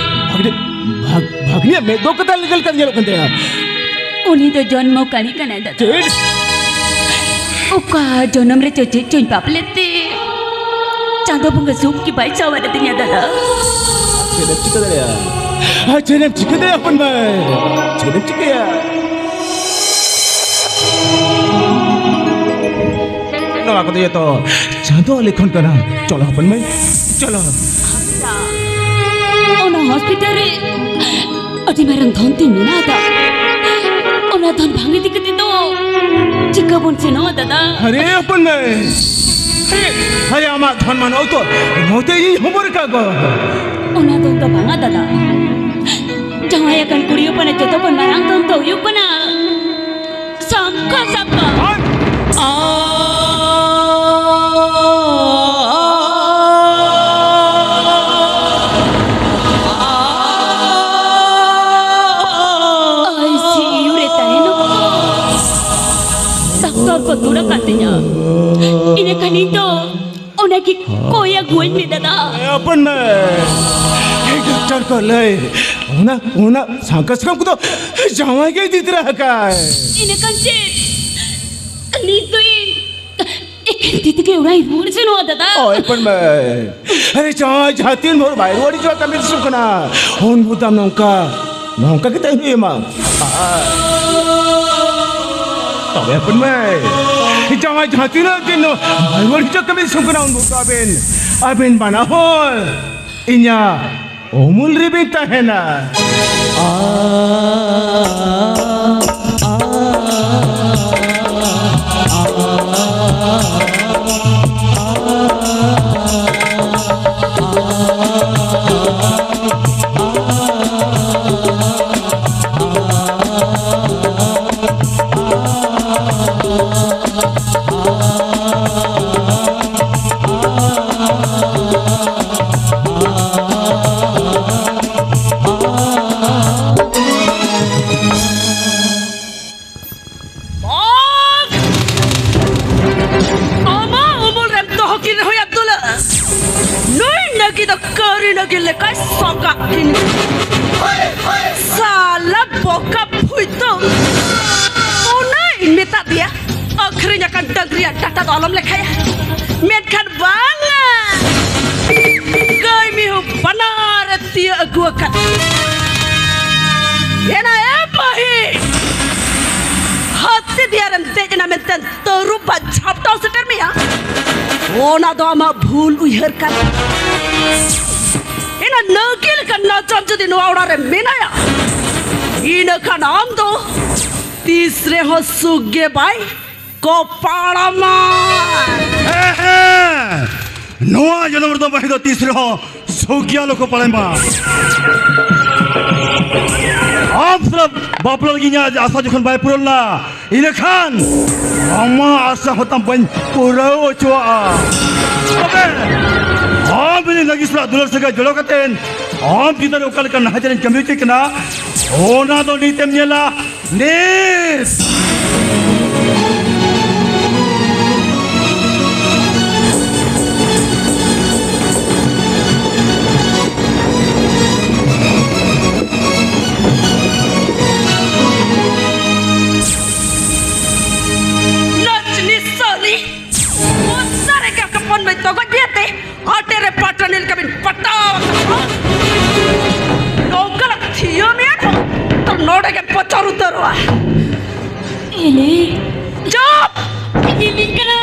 ᱵᱷᱟᱜᱽᱱᱤ, ᱵᱷᱟᱜᱽ-, ᱵᱷᱟᱜᱽᱱᱤᱭᱟᱜ ᱢᱮᱫ ᱫᱚ ᱚᱠᱟᱛᱮ ᱞᱮᱠᱟ ᱞᱮᱠᱟ ᱧᱮᱞᱚᱜ ᱠᱟᱱ ᱛᱟᱭᱟ? ᱩᱱᱤ ᱫᱚ ᱡᱚᱱᱢᱚ ᱠᱟᱹᱲᱤ ᱠᱟᱱᱟᱭ ᱫᱟᱫᱟ᱾ ᱪᱮᱫ? ᱚᱠᱟ ᱡᱚᱱᱚᱢ ᱨᱮ ᱪᱚ ᱪᱮᱫ ᱪᱚᱧ ᱯᱟᱯ ᱞᱮᱫ ᱛᱮ ᱪᱟᱸᱫᱚ ᱵᱚᱸᱜᱟ ᱥᱩᱠ ᱜᱮ ᱵᱟᱭ ᱥᱟᱶᱟᱨ ᱟᱹᱫᱤᱧᱟ ᱫᱟᱫᱟ᱾ ᱪᱮᱫ ᱮᱢ ᱪᱤᱠᱟᱹ ᱫᱟᱲᱮᱭᱟᱜᱼᱟ? ᱟᱨ ᱪᱮᱫ ᱮᱢ ᱪᱤᱠᱟᱹ ᱫᱟᱲᱮᱭᱟᱜᱼᱟ ᱦᱚᱯᱚᱱ ᱢᱟᱹᱭ? ᱪᱮᱫ ᱮᱢ ᱪᱤᱠᱟᱹᱭᱟ? ᱱᱚᱣᱟ ᱠᱚᱫᱚ ᱡᱚᱛᱚ ᱪᱟᱸᱫᱚ ᱞᱤᱠᱷᱚᱱ ᱠᱟᱱᱟ᱾ ᱪᱚᱞᱚ ᱦᱚᱯᱚᱱ ᱢᱟᱹᱭ, ᱪᱚᱞᱚ᱾ ᱚᱱᱟ ᱦᱚᱥᱯᱤᱴᱟᱞ ᱨᱮ ᱟᱹᱰᱤ ᱢᱟᱨᱟᱝ ᱫᱷᱚᱱ ᱛᱤᱧ ᱢᱮᱱᱟᱜ ᱟᱠᱟᱫ᱾ ᱚᱱᱟ ᱫᱷᱚᱱ ᱵᱟᱝ ᱤᱫᱤ ᱠᱟᱛᱮ ᱫᱚ ᱪᱤᱠᱟᱹ ᱵᱚᱱ ᱥᱮᱱᱚᱜᱼᱟ ᱫᱟᱫᱟ? ᱟᱨᱮ ᱦᱚᱯᱚᱱ ᱢᱟᱹᱭ, ᱟᱨᱮ ᱟᱢᱟᱜ ᱫᱷᱚᱱ ᱢᱟᱱ ᱚᱠᱛᱚ ᱱᱚᱛᱮ ᱤᱧ ᱦᱚᱵᱚᱨ ᱠᱟᱜ ᱠᱚᱣᱟ᱾ ᱚᱱᱟ ᱫᱷᱚᱱ ᱫᱚ ᱵᱟᱝᱟ ᱫᱟᱫᱟ, ᱡᱟᱶᱟᱭ ᱟᱠᱟᱱ ᱠᱩᱲᱤ ᱦᱚᱯᱚᱱᱟᱜ ᱡᱚᱛᱚ ᱠᱷᱚᱱ ᱢᱟᱨᱟᱝ ᱫᱷᱚᱱ ᱫᱚ ᱦᱩᱭᱩᱜ ᱠᱟᱱᱟ ᱥᱟᱝᱠᱷᱟ ᱥᱟᱠᱟ᱾ ᱟᱨ ICU ᱨᱮ ᱛᱟᱦᱮᱱ ᱚᱠᱛᱚ ᱰᱟᱠᱛᱚᱨ ᱠᱚ ᱫᱩᱲᱩᱵ ᱠᱟᱱ ᱛᱤᱧᱟ᱾ ᱤᱱᱟᱹ ᱠᱷᱟᱱ ᱤᱧ ᱫᱚ ᱚᱱᱟ ᱜᱮ ᱠᱚᱭ ᱟᱹᱜᱩᱣᱟᱹᱧ ᱢᱮ ᱫᱟᱫᱟ᱾ ᱦᱚᱯᱚᱱ ᱢᱟᱹᱭ, ᱰᱟᱠᱛᱟᱨ ᱠᱚ ᱞᱟᱹᱭ, ᱚᱱᱟ, ᱚᱱᱟ ᱥᱟᱝᱠᱷᱟ ᱥᱟᱠᱟᱢ ᱠᱚᱫᱚ ᱡᱟᱶᱟᱭ ᱜᱮ ᱤᱫᱤ ᱛᱚᱨᱟ ᱟᱠᱟᱫ᱾ ᱤᱱᱟᱹ ᱠᱷᱟᱱ ᱪᱮᱫ? ᱱᱤᱛ ᱫᱚ ᱤᱧ ᱮᱠᱮᱱ ᱛᱤ ᱛᱮᱜᱮ ᱚᱲᱟᱜ ᱤᱧ ᱨᱩᱣᱟᱹᱲ ᱥᱮᱱᱚᱜᱼᱟ ᱫᱟᱫᱟ᱾ ᱳᱭ ᱦᱚᱯᱚᱱ ᱢᱟᱹᱭ, ᱟᱨᱮ ᱡᱟᱶᱟᱭ ᱡᱟᱦᱟᱸ ᱛᱤᱱ ᱵᱷᱳᱨ ᱵᱟᱭ ᱨᱩᱣᱟᱹᱲ ᱦᱤᱡᱩᱜᱼᱟ ᱠᱟᱹᱢᱤ ᱫᱤᱥᱚᱢ ᱠᱷᱚᱱᱟᱜ, ᱩᱱ ᱵᱷᱳᱨ ᱫᱚ ᱟᱢ ᱱᱚᱝᱠᱟ, ᱱᱚᱝᱠᱟ ᱜᱮ ᱛᱟᱦᱮᱸ ᱦᱩᱭᱩᱜᱼᱟ᱾ ᱛᱚᱵᱮ ᱦᱚᱯᱚᱱ ᱢᱟᱹᱭ, ᱡᱟᱶᱟᱭ ᱡᱟᱦᱟᱸ ᱛᱤᱱᱟᱹᱜ ᱫᱤᱱ ᱵᱟᱭ ᱨᱩᱣᱟᱹᱲ ᱦᱤᱡᱩᱜ ᱠᱟᱹᱢᱤ ᱫᱤᱥᱚᱢ ᱠᱷᱚᱱᱟᱜ, ᱩᱱ ᱵᱷᱳᱨ ᱫᱚ ᱟᱵᱮᱱ, ᱟᱵᱮᱱ ᱵᱟᱱᱟ ᱦᱚᱲ ᱤᱧᱟᱹᱜ ᱩᱢᱩᱞ ᱨᱮᱵᱤᱱ ᱛᱟᱦᱮᱱᱟ᱾ ᱩᱱᱤ ᱫᱚ ᱠᱟᱹᱨᱤ ᱱᱟᱹᱜᱤᱱ ᱞᱮᱠᱟᱭ ᱥᱚᱜᱟᱜ ᱠᱤᱱ᱾ ᱥᱟᱞᱟ ᱵᱚᱠᱟ ᱯᱷᱩᱭᱛᱚ᱾ ᱚᱱᱟᱧ ᱢᱮᱛᱟᱫ ᱫᱮᱭᱟ, ᱟᱹᱠᱷᱨᱤᱧ ᱟᱠᱟᱱ ᱰᱟᱹᱝᱨᱤᱭᱟᱜ ᱰᱟᱴᱟ ᱫᱚ ᱟᱞᱚᱢ ᱞᱮᱠᱷᱟᱭᱟ᱾ ᱢᱮᱱᱠᱷᱟᱱ ᱵᱟᱝᱟ, ᱜᱟᱹᱭ ᱢᱤᱦᱩ ᱵᱟᱱᱟᱨ ᱮ ᱛᱤᱭᱟᱹᱜ ᱟᱹᱜᱩ ᱟᱠᱟᱫ᱾ ᱮᱱᱟ ᱮ ᱯᱟᱹᱦᱤ, ᱦᱟᱹᱛᱤ ᱫᱮᱭᱟ ᱨᱮᱢ ᱫᱮᱡ ᱮᱱᱟ ᱢᱮᱱᱛᱮ ᱛᱟᱹᱨᱩᱵ ᱵᱟ ᱡᱷᱟᱯᱴᱟᱣ ᱥᱮᱴᱮᱨ ᱢᱮᱭᱟ, ᱚᱱᱟ ᱫᱚ ᱟᱢᱟᱜ ᱵᱷᱩᱞ ᱩᱭᱦᱟᱹᱨ ᱠᱟᱱᱟ᱾ ᱮᱱᱟ ᱱᱟᱹᱜᱤ ᱞᱮᱠᱟᱱ ᱱᱟᱪᱟᱨ ᱡᱩᱫᱤ ᱱᱚᱣᱟ ᱚᱲᱟᱜ ᱨᱮ ᱢᱮᱱᱟᱭᱟ, ᱤᱱᱟᱹ ᱠᱷᱟᱱ ᱟᱢ ᱫᱚ ᱛᱤᱥ ᱨᱮᱦᱚᱸ ᱥᱩᱠ ᱜᱮ ᱵᱟᱭ ᱠᱚᱯᱟᱲᱟᱢᱟ᱾ ᱦᱮᱸ, ᱦᱮᱸ᱾ ᱱᱚᱣᱟ ᱡᱚᱱᱚᱢ ᱨᱮᱫᱚ ᱵᱟᱹᱦᱤ ᱫᱚ ᱛᱤᱥ ᱨᱮᱦᱚᱸ ᱥᱩᱠ ᱜᱮ ᱟᱞᱚ ᱠᱚᱯᱟᱲᱟᱢᱟ᱾ ᱟᱢ ᱥᱟᱞᱟᱜ ᱵᱟᱯᱞᱟ ᱞᱟᱹᱜᱤᱫ ᱤᱧᱟᱹᱜ ᱟᱥᱟ ᱡᱚᱠᱷᱚᱱ ᱵᱟᱭ ᱯᱩᱨᱟᱹᱣ ᱞᱮᱱᱟ, ᱤᱱᱟᱹᱠᱷᱟᱱ ᱟᱢᱟᱜ ᱟᱥᱟ ᱦᱚᱸᱛᱟᱢ ᱵᱟᱹᱧ ᱯᱩᱨᱟᱹᱣ ᱦᱚᱪᱚᱣᱟᱜᱼᱟ᱾ ᱛᱚᱵᱮ ᱟᱢ ᱡᱩᱫᱤ ᱱᱟᱹᱜᱤ ᱥᱟᱞᱟᱜ ᱫᱩᱞᱟᱹᱲ ᱥᱟᱹᱜᱟᱹᱭ ᱡᱚᱲᱟᱣ ᱠᱟᱛᱮ ᱟᱢ ᱪᱮᱛᱟᱱ ᱨᱮ ᱚᱠᱟ ᱞᱮᱠᱟᱱ ᱱᱟᱦᱟᱪᱟᱨᱤᱧ ᱠᱟᱹᱢᱤ ᱦᱚᱪᱚᱭ ᱠᱟᱱᱟ, ᱚᱱᱟ ᱫᱚ ᱱᱤᱛᱮᱢ ᱧᱮᱞᱟ᱾ ᱱᱤᱥ! ᱱᱟᱪᱱᱤ ᱥᱟᱹᱨᱤ! ᱚᱱᱟ ᱨᱮᱜᱮ ᱦᱚᱯᱚᱱ ᱢᱟᱹᱭ ᱛᱚᱜᱚᱡ ᱵᱤᱭᱟᱛᱮ ᱟᱴᱮ ᱨᱮ ᱯᱟᱴᱟᱱᱤ ᱞᱮᱠᱟ ᱵᱤᱱ ᱯᱟᱴᱟᱣ ᱟᱠᱟᱫ ᱠᱚᱣᱟ᱾ ᱱᱚᱝᱠᱟ ᱞᱮ ᱛᱷᱤᱭᱟᱹ ᱢᱮᱭᱟ ᱛᱚ, ᱛᱚ ᱱᱚᱰᱮ ᱜᱮ ᱯᱚᱪᱚᱨ ᱩᱛᱟᱹᱨᱚᱜᱼᱟ᱾ ᱤᱞᱤ᱾ ᱪᱩᱯ! ᱤᱞᱤ ᱠᱟᱱᱟ᱾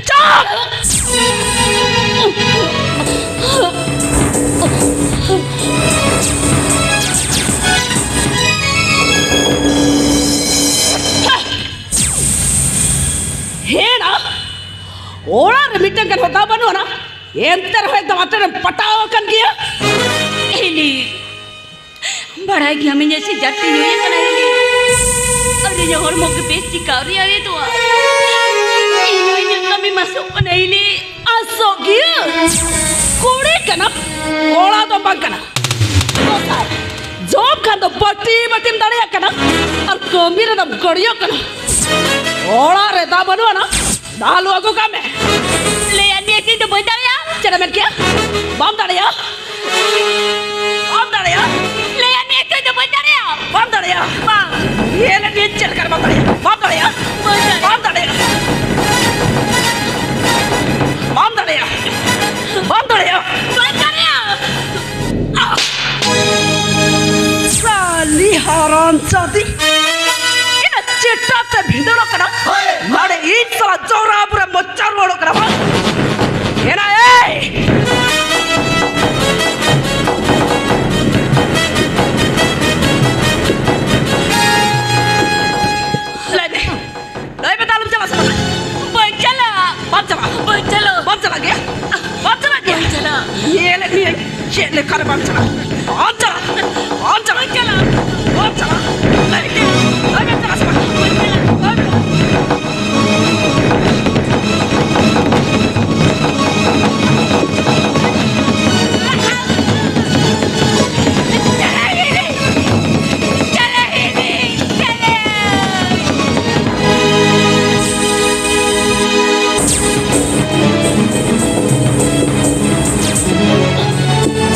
ᱪᱩᱯ! ᱦᱮᱲᱟ! ᱚᱲᱟᱜ ᱨᱮ ᱢᱤᱫᱴᱟᱝ ᱜᱟᱱ ᱦᱚᱸ ᱫᱟᱣ ᱵᱟᱹᱱᱩᱜ ᱟᱱᱟ, ᱮᱱᱛᱮ ᱨᱮᱦᱚᱸ ᱮᱠᱫᱚᱢ ᱟᱴᱮᱨᱮᱢ ᱯᱟᱴᱟᱣ ᱟᱠᱟᱱ ᱜᱮᱭᱟ᱾ ᱮᱞᱤ, ᱵᱟᱲᱟᱭ ᱜᱮᱭᱟᱢ ᱤᱧᱟᱹᱜ ᱥᱤᱡᱟᱨ ᱛᱮ ᱧᱩᱭ ᱟᱠᱟᱱᱟ ᱮᱞᱤ, ᱟᱨ ᱤᱧᱟᱹᱜ ᱦᱚᱲᱢᱚ ᱜᱮ ᱵᱮᱥ ᱴᱷᱤᱠ ᱟᱹᱣᱨᱤ ᱟᱨᱮᱫᱚᱜᱼᱟ᱾ ᱤᱧ ᱦᱚᱸ ᱤᱧᱟᱹᱜ ᱠᱟᱹᱢᱤ ᱢᱟᱥᱚᱜ ᱠᱟᱱᱟ ᱮᱞᱤ᱾ ᱟᱥᱚᱜ ᱜᱮᱭᱟ? ᱠᱩᱲᱤ ᱠᱟᱱᱟᱢ, ᱠᱚᱲᱟ ᱫᱚ ᱵᱟᱝ ᱠᱟᱱᱟ᱾ ᱫᱚᱥᱟᱨ, ᱡᱚᱢ ᱠᱷᱟᱱ ᱫᱚ ᱵᱟᱹᱴᱤ ᱵᱟᱹᱴᱤᱢ ᱫᱟᱲᱮᱭᱟᱜ ᱠᱟᱱᱟ, ᱟᱨ ᱠᱟᱹᱢᱤ ᱨᱮᱫᱚᱢ ᱜᱟᱹᱲᱤᱭᱟᱹᱜ ᱠᱟᱱᱟ᱾ ᱚᱲᱟᱜ ᱨᱮ ᱫᱟᱜ ᱵᱟᱹᱱᱩᱜ ᱟᱱᱟ, ᱫᱟᱜ ᱞᱩ ᱟᱹᱜᱩ ᱠᱟᱜ ᱢᱮ᱾ ᱞᱟᱹᱭᱟᱫ ᱢᱮᱭᱟ ᱤᱧ ᱫᱚ ᱵᱟᱹᱧ ᱫᱟᱲᱮᱭᱟᱜᱼᱟ᱾ ᱪᱮᱫ ᱢᱮᱱ ᱠᱮᱭᱟ? ᱵᱟᱢ ᱫᱟᱲᱮᱭᱟᱜᱼᱟ? ᱵᱟᱢ ᱫᱟᱲᱮᱭᱟᱜᱼᱟ? ᱞᱟᱹᱭᱟᱫ ᱢᱮᱭᱟ ᱛᱚ, ᱤᱧ ᱫᱚ ᱵᱟᱹᱧ ᱫᱟᱲᱮᱭᱟᱜᱼᱟ᱾ ᱵᱟᱢ ᱫᱟᱲᱮᱭᱟᱜᱼᱟ? ᱵᱟᱝ᱾ ᱧᱮᱞᱮᱫ ᱢᱮᱭᱟ ᱪᱮᱫ ᱞᱮᱠᱟ ᱨᱮ ᱵᱟᱢ ᱫᱟᱲᱮᱭᱟᱜᱼᱟ? ᱵᱟᱢ ᱫᱟᱲᱮᱭᱟᱜᱼᱟ? ᱵᱟᱹᱧ ᱫᱟᱲᱮᱭᱟᱜᱼᱟ᱾ ᱵᱟᱢ ᱫᱟᱲᱮᱭᱟᱜᱼᱟ? ᱵᱟᱢ ᱫᱟᱲᱮᱭᱟᱜᱼᱟ? ᱵᱟᱢ ᱫᱟᱲᱮᱭᱟᱜᱼᱟ? ᱵᱟᱹᱧ ᱫᱟᱲᱮᱭᱟᱜᱼᱟ᱾ ᱥᱟᱞᱤ ᱦᱟᱨᱟᱢ ᱡᱟᱫᱤ, ᱤᱱᱟᱹ ᱪᱮᱴᱟ ᱛᱮ ᱵᱷᱤᱸᱫᱟᱹᱲᱚᱜ ᱠᱟᱱᱟ᱾ ᱦᱳᱭ᱾ ᱱᱚᱰᱮ ᱤᱧ ᱥᱟᱞᱟᱜ ᱡᱚᱨᱟ ᱵᱩᱨᱟ ᱢᱚᱪᱟ ᱨᱩᱣᱟᱹᱲᱚᱜ ᱠᱟᱱᱟ ᱵᱟᱝ? ᱮᱱᱟ ᱮᱭ! ᱞᱟᱹᱭ ᱢᱮ, ᱞᱟᱹᱭ ᱢᱮ, ᱛᱟᱦᱞᱮᱢ ᱪᱟᱞᱟᱜ ᱥᱮ ᱵᱟᱝ? ᱵᱟᱹᱧ ᱪᱟᱞᱟᱜ᱾ ᱵᱟᱢ ᱪᱟᱞᱟᱜ? ᱵᱟᱹᱧ ᱪᱟᱞᱟᱜ᱾ ᱵᱟᱢ ᱪᱟᱞᱟᱜ ᱜᱮᱭᱟ? ᱵᱟᱢ ᱪᱟᱞᱟᱜ ᱜᱮᱭᱟ? ᱵᱟᱹᱧ ᱪᱟᱞᱟᱜ᱾ ᱧᱮᱞᱮᱫ ᱢᱮᱭᱟᱹᱧ ᱪᱮᱫ ᱞᱮᱠᱟ ᱨᱮ ᱵᱟᱢ ᱪᱟᱞᱟᱜ᱾ ᱵᱟᱢ ᱪᱟᱞᱟᱜ᱾ ᱵᱟᱢ ᱪᱟᱞᱟᱜ᱾ ᱵᱟᱹᱧ ᱪᱟᱞᱟᱜ᱾ ᱵᱟᱢ ᱪᱟᱞᱟᱜ᱾ ᱞᱟᱹᱭ ᱢᱮ, ᱞᱟᱹᱭ ᱢᱮ, ᱪᱟᱞᱟᱜ ᱥᱮ ᱵᱟᱝ? ᱵᱟᱹᱧ ᱪᱟᱞᱟᱜ᱾ ᱵᱟᱹᱧ ᱪᱟᱞᱟᱜ᱾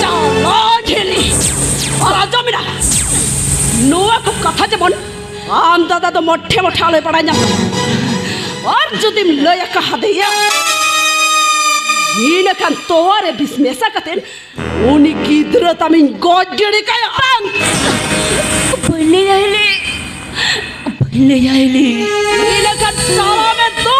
ᱪᱟᱞᱟᱣ ᱡᱷᱤᱞᱤ᱾ ᱟᱨ ᱟᱸᱡᱚᱢ ᱢᱮᱱᱟᱜ, ᱱᱚᱣᱟ ᱠᱚ ᱠᱟᱛᱷᱟ ᱡᱮᱢᱚᱱ ᱟᱢ ᱫᱟᱫᱟ ᱫᱚ ᱢᱚᱴᱷᱮ ᱢᱚᱴᱷᱮ ᱟᱞᱚᱭ ᱵᱟᱲᱟᱭ ᱧᱟᱢ᱾ ᱟᱨ ᱡᱩᱫᱤᱢ ᱞᱟᱹᱭ ᱟᱠᱟ ᱦᱟᱫᱮᱭᱟ, ᱤᱱᱟᱹ ᱠᱷᱟᱱ ᱛᱚᱣᱟ ᱨᱮ ᱵᱤᱥ ᱢᱮᱥᱟ ᱠᱟᱛᱮ ᱩᱱᱤ ᱜᱤᱫᱽᱨᱟᱹ ᱛᱟᱢᱤᱧ ᱜᱚᱡ ᱜᱤᱰᱤ ᱠᱟᱭᱟ᱾ ᱵᱟᱹᱧ ᱞᱟᱹᱭᱟ ᱦᱤᱞᱤ, ᱵᱟᱹᱧ ᱞᱟᱹᱭᱟ ᱦᱤᱞᱤ᱾ ᱤᱱᱟᱹ ᱠᱷᱟᱱ ᱪᱟᱞᱟᱣ ᱢᱮ ᱫᱩ᱾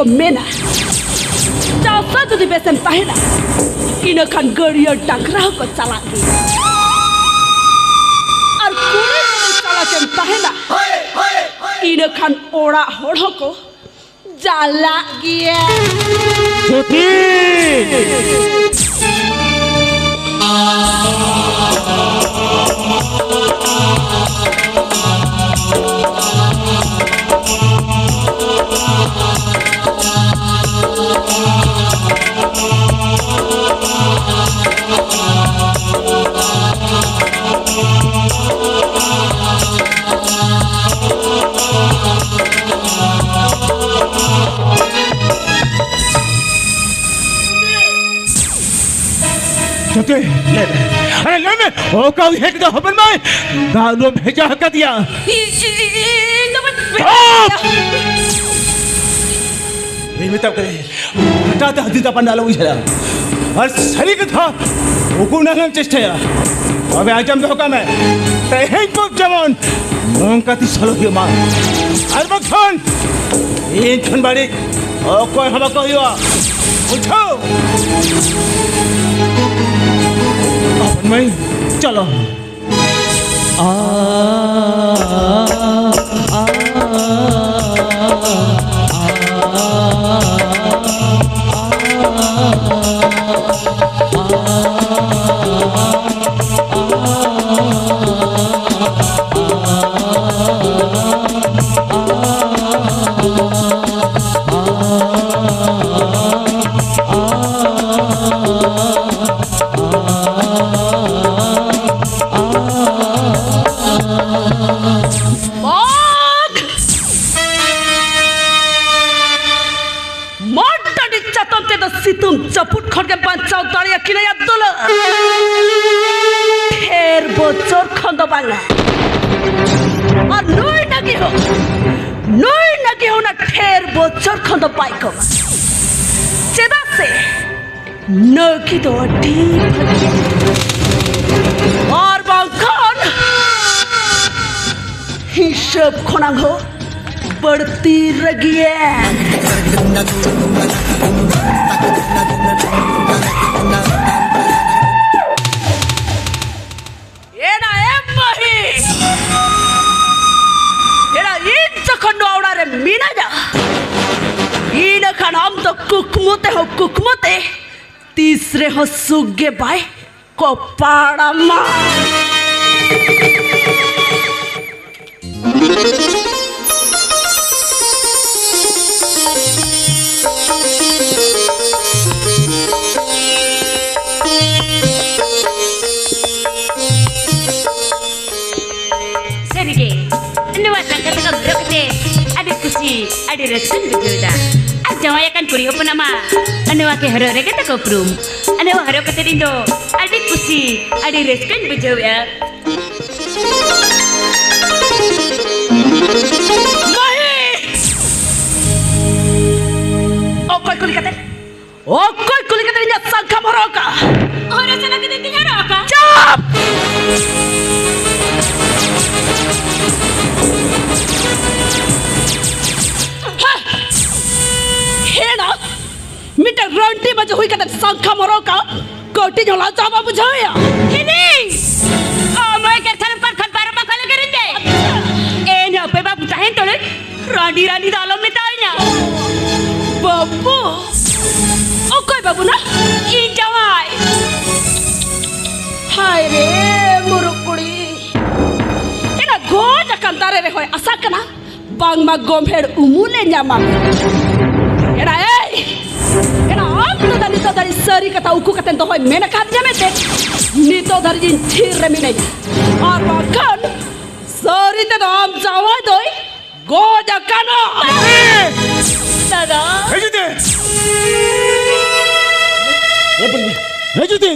ᱢᱮᱱᱟ, ᱪᱟᱥᱟ ᱡᱩᱫᱤ ᱵᱮᱥᱮᱢ ᱛᱟᱦᱮᱱᱟ, ᱤᱱᱟᱹ ᱠᱷᱟᱱ ᱜᱟᱹᱲᱭᱟᱹ ᱰᱟᱝᱨᱟ ᱦᱚᱸᱠᱚ ᱪᱟᱞᱟᱜ ᱜᱮᱭᱟ᱾ ᱟᱨ ᱠᱩᱲᱤ ᱡᱩᱫᱤ ᱪᱟᱞᱟᱠᱮᱢ ᱛᱟᱦᱮᱱᱟ, ᱤᱱᱟᱹ ᱠᱷᱟᱱ ᱚᱲᱟᱜ ᱦᱚᱲ ᱦᱚᱸᱠᱚ ᱪᱟᱞᱟᱜ ᱜᱮᱭᱟ᱾ ᱡᱳᱛᱤ! ᱡᱳᱛᱤ, ᱞᱟᱹᱭ ᱢᱮ᱾ ᱟᱨᱮ, ᱞᱟᱹᱭ ᱢᱮ, ᱚᱠᱟ ᱩᱭᱦᱟᱹᱨ ᱠᱟᱛᱮ ᱦᱚᱯᱚᱱ ᱢᱟᱹᱭ ᱫᱟᱜ ᱞᱩᱢ ᱵᱷᱮᱡᱟ ᱟᱠᱟᱫᱮᱭᱟ? ᱤ-, ᱤ-, ᱤ-, ᱤᱧ ᱫᱚ ᱵᱟᱹᱧ ᱪᱩᱯ! ᱤᱧ ᱢᱮᱛᱟᱢ ᱠᱟᱹᱱᱟᱹᱧ, ᱦᱟᱴᱟᱜ ᱛᱮ ᱦᱟᱹᱛᱤ ᱛᱟᱯᱟᱱ ᱫᱚ ᱟᱞᱚᱢ ᱩᱭᱦᱟᱹᱨᱟ᱾ ᱟᱨ ᱥᱟᱹᱨᱤ ᱠᱟᱛᱷᱟ ᱩᱠᱩ ᱱᱟᱝ ᱮᱢ ᱪᱮᱥᱴᱟᱭᱟ᱾ ᱛᱚᱵᱮ ᱟᱸᱡᱚᱢ ᱫᱚᱦᱚ ᱠᱟᱜ ᱢᱮ, ᱛᱮᱦᱮᱧ ᱠᱚ ᱡᱮᱢᱚᱱ ᱱᱚᱝᱠᱟ ᱛᱤᱥ ᱟᱞᱚ ᱦᱩᱭᱩᱜ ᱢᱟ᱾ ᱟᱨ ᱵᱟᱝᱠᱷᱟᱱ ᱤᱧ ᱠᱷᱚᱱ ᱵᱟᱹᱲᱤᱡ ᱚᱠᱚᱭ ᱦᱚᱸ ᱵᱟᱠᱚ ᱦᱩᱭᱩᱜᱼᱟ᱾ ᱵᱩᱡᱷᱟᱹᱣ? ᱦᱚᱯᱚᱱ ᱢᱟᱹᱭ, ᱪᱚᱞᱚ᱾ ᱵᱟᱜᱽ! ᱢᱟᱫ ᱰᱟᱹᱰᱤ ᱪᱟᱛᱚᱢ ᱛᱮᱫᱚ ᱥᱤᱛᱩᱝ ᱡᱟᱹᱯᱩᱫ ᱠᱷᱚᱱ ᱜᱮ ᱵᱟᱧᱪᱟᱣ ᱫᱟᱲᱮᱭᱟᱠᱤᱱᱟ ᱭᱟ ᱫᱩᱞᱟᱹᱲ᱾ ᱰᱷᱮᱨ ᱵᱚᱪᱷᱚᱨ ᱠᱷᱚᱱ ᱫᱚ ᱵᱟᱝᱟ᱾ ᱟᱨ ᱱᱩᱭ ᱱᱟᱹᱜᱤ ᱦᱚᱸ, ᱱᱩᱭ ᱱᱟᱹᱜᱤ ᱦᱚᱸ ᱚᱱᱟ ᱰᱷᱮᱨ ᱵᱚᱪᱷᱚᱨ ᱠᱷᱚᱱ ᱫᱚ ᱵᱟᱭ ᱠᱚᱢᱟ᱾ ᱪᱮᱫᱟᱜ ᱥᱮ ᱱᱟᱹᱜᱤ ᱫᱚ ᱟᱹᱰᱤ ᱵᱷᱟᱹᱜᱤ᱾ ᱟᱨ ᱵᱟᱝᱠᱷᱟᱱ ᱦᱤᱥᱟᱹᱵ ᱠᱷᱚᱱᱟᱝ ᱦᱚᱸ ᱵᱟᱹᱲᱛᱤ ᱨᱟᱹᱜᱤᱭᱮ᱾ ᱮᱱᱟ ᱮᱢ ᱢᱟᱹᱦᱤ, ᱮᱱᱟ ᱤᱧ ᱡᱚᱠᱷᱚᱱ ᱱᱚᱣᱟ ᱚᱲᱟᱜ ᱨᱮ ᱢᱤᱱᱟᱹᱧᱟ, ᱤᱱᱟᱹ ᱠᱷᱟᱱ ᱟᱢ ᱫᱚ ᱠᱩᱠᱢᱩ ᱛᱮᱦᱚᱸ ᱠᱩᱠᱢᱩ ᱛᱮ ᱛᱤᱥ ᱨᱮᱦᱚᱸ ᱥᱩᱠ ᱜᱮ ᱵᱟᱭ ᱠᱚᱯᱟᱲᱟᱢᱟ᱾ ᱥᱟᱹᱨᱤᱜᱮ, ᱱᱚᱣᱟ ᱥᱟᱝᱠᱷᱟ ᱛᱟᱠᱚ ᱦᱚᱨᱚᱜ ᱠᱟᱛᱮ ᱟᱹᱰᱤ ᱠᱩᱥᱤ, ᱟᱹᱰᱤ ᱨᱟᱹᱥᱠᱟᱹᱧ ᱵᱩᱡᱷᱟᱹᱣ ᱮᱫᱟ᱾ ᱟᱨ ᱡᱟᱶᱟᱭ ᱟᱠᱟᱱ ᱠᱩᱲᱤ ᱦᱚᱯᱚᱱᱟᱜ ᱢᱟ ᱱᱚᱣᱟ ᱜᱮ ᱦᱚᱨᱚᱜ ᱨᱮᱜᱮ ᱛᱟᱠᱚ ᱩᱯᱨᱩᱢ᱾ ᱟᱨ ᱱᱚᱣᱟ ᱦᱚᱨᱚᱜ ᱠᱟᱛᱮ ᱤᱧ ᱫᱚ ᱟᱹᱰᱤ ᱠᱩᱥᱤ, ᱟᱹᱰᱤ ᱨᱟᱹᱥᱠᱟᱹᱧ ᱵᱩᱡᱷᱟᱹᱣᱮᱫᱼᱟ᱾ ᱢᱟᱹᱦᱤ! ᱚᱠᱚᱭ ᱠᱩᱞᱤ ᱠᱟᱛᱮ? ᱚᱠᱚᱭ ᱠᱩᱞᱤ ᱠᱟᱛᱮ ᱤᱧᱟᱹᱜ ᱥᱟᱝᱠᱷᱟᱢ ᱦᱚᱨᱚᱜ ᱟᱠᱟᱫ? ᱦᱚᱨᱚᱜ ᱥᱟᱱᱟ ᱠᱮᱫᱮ ᱛᱤᱧ ᱦᱚᱨᱚᱜ ᱟᱠᱟᱫ᱾ ᱪᱩᱯ! ᱦᱮᱸ! ᱦᱮᱱᱟ ᱢᱤᱫᱴᱟᱝ ᱨᱟᱱᱴᱤ ᱵᱟᱡᱮ ᱦᱩᱭ ᱠᱟᱛᱮ ᱥᱟᱝᱠᱷᱟᱢ ᱦᱚᱨᱚᱜ ᱟᱠᱟᱫ? ᱠᱟᱹᱴᱤᱡ ᱦᱚᱸ ᱞᱟᱡᱟᱣ ᱵᱟᱢ ᱵᱩᱡᱷᱟᱹᱣᱮᱭᱟ? ᱦᱤᱞᱤ! ᱟᱢ ᱦᱚᱸ ᱮᱠᱮᱱ ᱠᱷᱟᱱ ᱯᱟᱨ ᱠᱷᱟᱱ ᱯᱟᱨᱚᱢ ᱠᱷᱟᱱ ᱞᱮ ᱠᱤᱨᱤᱧ ᱫᱮ᱾ ᱮᱱ ᱟᱯᱮ ᱵᱟᱹᱵᱩ ᱛᱟᱦᱮᱱ ᱛᱚᱞᱮ ᱨᱟᱺᱰᱤ ᱨᱟᱺᱰᱤ ᱫᱚ ᱟᱞᱚᱢ ᱢᱮᱛᱟᱣᱟᱹᱧᱟ᱾ ᱵᱟᱹᱵᱩ? ᱚᱠᱚᱭ ᱵᱟᱹᱵᱩ ᱱᱟ? ᱤᱧ ᱡᱟᱶᱟᱭ᱾ ᱦᱟᱭ ᱨᱮ, ᱢᱩᱨᱩᱠ ᱠᱩᱲᱤ᱾ ᱮᱱᱟ ᱜᱚᱡ ᱟᱠᱟᱱ ᱫᱟᱨᱮ ᱨᱮᱦᱚᱸᱭ ᱟᱥᱟ ᱠᱟᱱᱟ, ᱵᱟᱝᱢᱟ ᱜᱚᱢᱦᱮᱲ ᱩᱢᱩᱞᱮ ᱧᱟᱢᱟ᱾ ᱮᱲᱟ ᱮᱭ! ᱮᱲᱟ ᱟᱢ ᱫᱚ ᱱᱤᱛᱚᱜ ᱫᱷᱟᱹᱨᱤᱡ ᱥᱟᱹᱨᱤ ᱠᱟᱛᱷᱟ ᱩᱠᱩ ᱠᱟᱛᱮ ᱫᱚᱦᱚᱭ ᱢᱮᱱ ᱟᱠᱟᱫᱤᱧᱟ ᱢᱮᱱᱛᱮ ᱱᱤᱛᱚᱜ ᱫᱷᱟᱹᱨᱤᱡ ᱤᱧ ᱛᱷᱤᱨ ᱨᱮ ᱢᱤᱱᱟᱹᱧᱟ᱾ ᱟᱨ ᱵᱟᱝᱠᱷᱟᱱ ᱥᱟᱹᱨᱤ ᱛᱮᱫᱚ ᱟᱢ ᱡᱟᱶᱟᱭ ᱫᱚᱭ ᱜᱚᱡ ᱟᱠᱟᱱᱟ᱾ ᱫᱟᱫᱟ᱾ ᱦᱤᱡᱩᱜ ᱛᱮ᱾ ᱦᱤᱡᱩᱜ ᱛᱮ᱾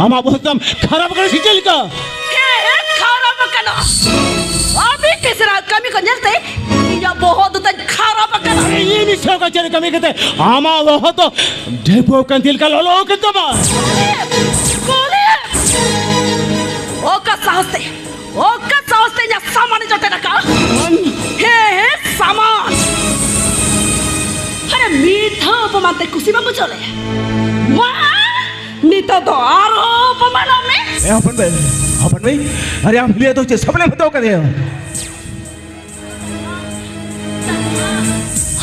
ᱟᱢᱟᱜ ᱵᱚᱦᱚᱜ ᱛᱟᱢ ᱠᱷᱟᱨᱟᱯ ᱟᱠᱟᱱᱟ ᱥᱮ ᱪᱮᱫ ᱞᱮᱠᱟ? ᱦᱮᱸ, ᱦᱮᱸ, ᱠᱷᱟᱨᱟᱯ ᱟᱠᱟᱱᱟ᱾ ᱟᱹᱵᱤᱱ ᱛᱤᱥᱨᱟ ᱠᱟᱹᱢᱤ ᱠᱚ ᱧᱮᱞᱛᱮ ᱤᱧᱟᱹᱜ ᱵᱚᱦᱚᱜ ᱫᱚ ᱛᱟᱧ ᱠᱷᱟᱨᱟᱯ ᱟᱠᱟᱱᱟ᱾ ᱤᱧ ᱥᱚᱨᱠᱟᱨ ᱪᱮᱫ ᱠᱟᱹᱢᱤ ᱠᱟᱛᱮ ᱟᱢᱟᱜ ᱵᱚᱦᱚᱜ ᱫᱚ ᱰᱷᱮᱯᱚ ᱠᱟᱱ ᱛᱤᱞᱠᱟ ᱞᱚᱞᱚ ᱠᱟᱱ ᱛᱟᱢᱟ᱾ ᱠᱚᱞᱮ! ᱚᱠᱟ ᱥᱟᱦᱚᱥ ᱛᱮ, ᱚᱠᱟ ᱥᱟᱦᱚᱥ ᱛᱮ ᱤᱧᱟᱹᱜ ᱥᱟᱢᱟᱱ ᱮ ᱡᱚᱴᱮᱫ ᱟᱠᱟᱫ? ᱦᱮᱸ, ᱦᱮᱸ, ᱥᱟᱢᱟᱱ᱾ ᱯᱟᱱᱛᱮ ᱠᱩᱥᱤ ᱵᱟᱢ ᱵᱩᱡᱷᱟᱹᱣ ᱞᱮᱭᱟ᱾ ᱢᱟ, ᱱᱤᱛᱚᱜ ᱫᱚ ᱟᱨᱦᱚᱸ ᱚᱯᱚᱢᱟᱱᱚᱜ ᱢᱮ᱾ ᱮ ᱦᱚᱯᱚᱱ ᱵᱷᱟᱹᱭ, ᱦᱚᱯᱚᱱ ᱵᱷᱟᱹᱭ, ᱟᱨᱮ ᱟᱢ ᱦᱤᱞᱤᱭᱟ ᱫᱚ ᱪᱮᱫ ᱥᱟᱵᱞᱮᱢ ᱦᱟᱛᱟᱣ ᱠᱟᱫᱮᱭᱟ?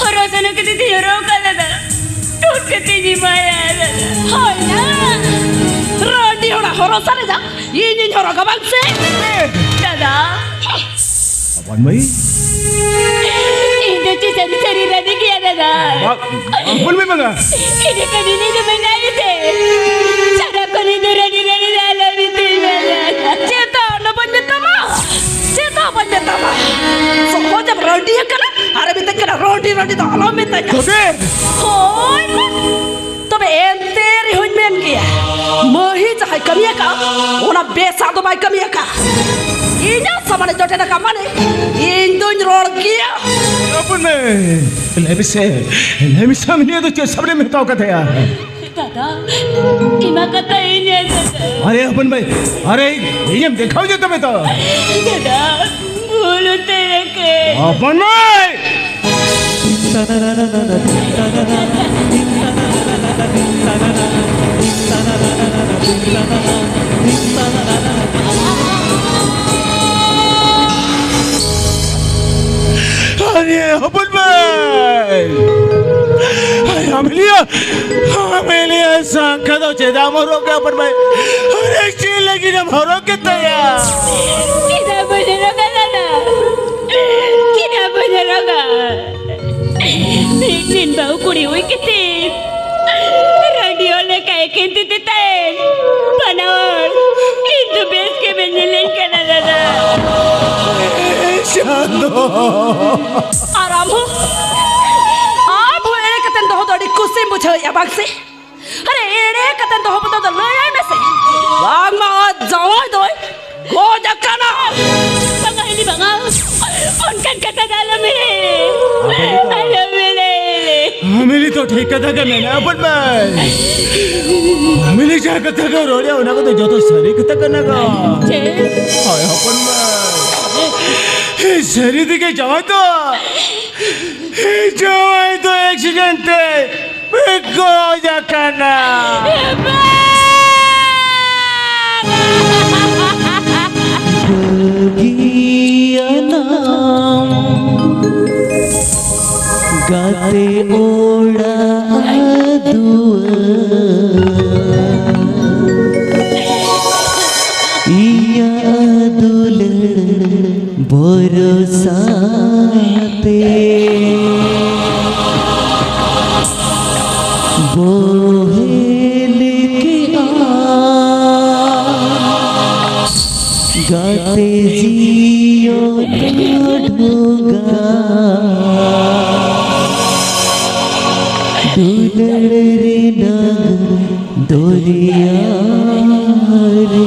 ᱦᱚᱨᱚ ᱥᱟᱱᱟ ᱠᱟᱛᱮ ᱛᱤᱧ ᱦᱚᱨᱚᱜ ᱠᱟᱫᱟ ᱫᱟᱫᱟ᱾ ᱴᱩᱴ ᱠᱟᱛᱮ ᱤᱧ ᱮᱢᱟᱭᱟ ᱫᱟᱫᱟ᱾ ᱦᱳᱭ ᱱᱟ᱾ ᱨᱟᱺᱰᱤ ᱦᱚᱲᱟᱜ ᱦᱚᱨᱚ ᱥᱟᱨᱮᱡᱟ ᱤᱧᱤᱧ ᱦᱚᱨᱚᱜᱟ ᱵᱟᱝ ᱥᱮ? ᱫᱟᱫᱟ᱾ ᱦᱚᱯᱚᱱ ᱢᱟᱹᱭ᱾ ᱤᱧ ᱫᱚ ᱪᱮᱫ ᱥᱟᱹᱨᱤ ᱥᱟᱹᱨᱤ ᱨᱟᱺᱰᱤ ᱜᱮᱭᱟ ᱫᱟᱫᱟ᱾ ᱵᱟ-, ᱦᱚᱯᱚᱱ ᱢᱟᱹᱭ ᱵᱟᱝᱟ᱾ ᱤᱧ ᱫᱚ ᱠᱟᱹᱢᱤ ᱱᱤᱧ ᱫᱚ ᱢᱮᱱᱟᱭ ᱛᱮ᱾ ᱥᱟᱨᱟ ᱠᱚᱨᱮ ᱫᱚ ᱨᱟᱺᱰᱤ ᱨᱟᱺᱰᱤ ᱫᱚ ᱟᱞᱚ ᱢᱮᱛᱟᱹᱧ ᱢᱮ ᱫᱟᱫᱟ᱾ ᱪᱮᱫ ᱫᱚ ᱚᱱᱟ ᱵᱟᱹᱧ ᱢᱮᱛᱟᱢᱟ? ᱪᱮᱫ ᱦᱚᱸ ᱵᱟᱹᱧ ᱢᱮᱛᱟᱢᱟ᱾ ᱥᱚᱦᱚᱡᱮᱢ ᱨᱟᱺᱰᱤ ᱟᱠᱟᱱᱟ, ᱟᱨᱮ ᱢᱮᱛᱟᱹᱧ ᱠᱟᱱᱟ, "ᱨᱟᱺᱰᱤ, ᱨᱟᱺᱰᱤ ᱫᱚ ᱟᱞᱚᱢ ᱢᱮᱛᱟᱹᱧᱟ᱾" ᱛᱚᱵᱮ? ᱦᱳᱭ ᱢᱟ᱾ ᱛᱚᱵᱮ ᱮᱱᱛᱮ ᱨᱮᱦᱚᱸᱧ ᱢᱮᱱ ᱜᱮᱭᱟ, ᱢᱟᱹᱦᱤ ᱡᱟᱦᱟᱸᱭ ᱠᱟᱹᱢᱤ ᱟᱠᱟᱫ, ᱚᱱᱟ ᱵᱮᱥᱟᱜ ᱫᱚ ᱵᱟᱭ ᱠᱟᱹᱢᱤ ᱟᱠᱟᱫ᱾ ᱤᱧᱟᱹᱜ ᱥᱟᱢᱟᱱᱮ ᱡᱚᱴᱮᱫ ᱟᱠᱟᱫ, ᱢᱟᱱᱮ ᱤᱧ ᱫᱚᱧ ᱨᱚᱲ ᱜᱮᱭᱟ᱾ ᱦᱚᱯᱚᱱ ᱢᱟᱹᱭ, ᱞᱟᱹᱭ ᱢᱮᱥᱮ, ᱞᱟᱹᱭ ᱢᱮᱥᱮ, ᱟᱢ ᱱᱤᱭᱟᱹ ᱫᱚ ᱪᱮᱫ ᱥᱟᱢᱟᱱᱮᱢ ᱦᱟᱛᱟᱣ ᱠᱟᱫᱮᱭᱟ? ᱫᱟᱫᱟ, ᱤᱢᱟ ᱠᱟᱛᱟ ᱤᱧ ᱫᱟᱫᱟ᱾ ᱟᱨᱮ ᱦᱚᱯᱚᱱ ᱵᱷᱟᱹᱭ, ᱟᱨᱮ ᱤᱧᱮᱢ ᱫᱮᱠᱷᱟᱣ ᱡᱮ ᱛᱚᱵᱮ ᱛᱚ᱾ ᱫᱟᱫᱟ, ᱵᱷᱩᱞ ᱩᱛᱟᱹᱨ ᱟᱠᱟᱫ᱾ ᱦᱚᱯᱚᱱ ᱵᱷᱟᱹᱭ! ᱟᱨᱮ ᱦᱚᱯᱚᱱ ᱵᱷᱟᱹᱭ! ᱟᱨᱮ ᱟᱢᱮᱞᱤᱭᱟ! ᱟᱢᱮᱞᱤᱭᱟ ᱥᱟᱝᱠᱷᱟ ᱫᱚ ᱪᱮᱫᱟᱜ ᱮᱢ ᱦᱚᱨᱚᱜ ᱠᱮᱫᱟ ᱦᱚᱯᱚᱱ ᱵᱷᱟᱹᱭ? ᱟᱨᱮ ᱪᱮᱫ ᱞᱟᱹᱜᱤᱫ ᱮᱢ ᱦᱚᱨᱚᱜ ᱠᱮᱫ ᱛᱟᱭᱟ? ᱪᱮᱫᱟᱜ ᱵᱟᱹᱧ ᱦᱚᱨᱚᱜᱟ ᱫᱟᱫᱟ? ᱪᱮᱫᱟᱜ ᱵᱟᱹᱧ ᱦᱚᱨᱚᱜᱟ? ᱢᱤᱫ ᱫᱤᱱ ᱵᱟᱹᱦᱩ ᱠᱩᱲᱤ ᱦᱩᱭ ᱠᱟᱛᱮ ᱨᱟᱺᱰᱤ ᱦᱚᱲ ᱞᱮᱠᱟ ᱮᱠᱮᱱ ᱛᱤ ᱛᱮ ᱛᱟᱦᱮᱱ᱾ ᱵᱟᱱᱟ ᱦᱚᱲ ᱤᱧ ᱫᱚ ᱵᱮᱥ ᱜᱮ ᱵᱟᱹᱧ ᱧᱮᱞᱮᱧ ᱠᱟᱱᱟ ᱫᱟᱫᱟ᱾ ᱪᱟᱸᱫᱚ᱾ ᱟᱨ ᱟᱢ ᱦᱚᱸ, ᱟᱢ ᱦᱚᱸ ᱮᱲᱮ ᱠᱟᱛᱮᱢ ᱫᱚᱦᱚ ᱫᱚ ᱟᱹᱰᱤ ᱠᱩᱥᱤᱢ ᱵᱩᱡᱷᱟᱹᱣᱮᱫᱼᱟ ᱵᱟᱝ ᱥᱮ? ᱟᱨᱮ ᱮᱲᱮ ᱠᱟᱛᱮᱢ ᱫᱚᱦᱚ ᱵᱚᱫᱚᱞ ᱫᱚ ᱞᱟᱹᱭᱟᱭ ᱢᱮᱥᱮ, ᱵᱟᱝᱢᱟ ᱟᱡ ᱡᱟᱶᱟᱭ ᱫᱚᱭ ᱜᱚᱡ ᱟᱠᱟᱱᱟ᱾ ᱵᱟᱝᱟ ᱦᱤᱞᱤ ᱵᱟᱝᱟ, ᱚᱱᱠᱟᱱ ᱠᱟᱛᱷᱟ ᱫᱚ ᱟᱞᱚᱢ ᱞᱟᱹᱭ᱾ ᱟᱞᱚᱢ ᱞᱟᱹᱭ᱾ ᱟᱢᱮᱞᱤ ᱫᱚ ᱴᱷᱤᱠ ᱠᱟᱛᱷᱟ ᱜᱮ ᱢᱮᱱᱟ ᱦᱚᱯᱚᱱ ᱵᱷᱟᱹᱭ᱾ ᱟᱢᱮᱞᱤ ᱡᱟᱦᱟᱸ ᱠᱟᱛᱷᱟ ᱜᱮ ᱨᱚᱲᱮᱫᱼᱟ ᱚᱱᱟ ᱠᱚᱫᱚ ᱡᱚᱛᱚ ᱥᱟᱹᱨᱤ ᱠᱟᱛᱷᱟ ᱠᱟᱱᱟ ᱜᱚ᱾ ᱪᱮᱫ? ᱦᱳᱭ ᱦᱚᱯᱚᱱ ᱵᱷᱟᱹᱭ, ᱥᱟᱹᱨᱤ ᱛᱮᱜᱮ ᱡᱟᱶᱟᱭ ᱫᱚ, ᱡᱟᱶᱟᱭ ᱫᱚ ᱮᱠᱥᱤᱰᱮᱱᱴ ᱛᱮ ᱯᱮ ᱜᱚᱡ ᱟᱠᱟᱱᱟ᱾ ᱵᱟᱹᱜᱤᱭᱟᱱᱟᱢ ᱜᱟᱛᱮ ᱚᱲᱟᱜ ᱫᱩᱣᱟᱹᱨ, ᱤᱧᱟᱹᱜ ᱫᱩᱞᱟᱹᱲ ᱵᱷᱚᱨᱥᱟ ᱛᱮ ᱵᱚᱦᱮᱞ ᱠᱮᱜᱼᱟ ᱜᱟᱛᱮ ᱡᱤᱭᱚᱱ ᱰᱷᱚᱸᱜᱟ᱾ ᱫᱩᱞᱟᱹᱲ ᱨᱮᱱᱟᱜ ᱫᱚᱨᱭᱟ ᱨᱮ᱾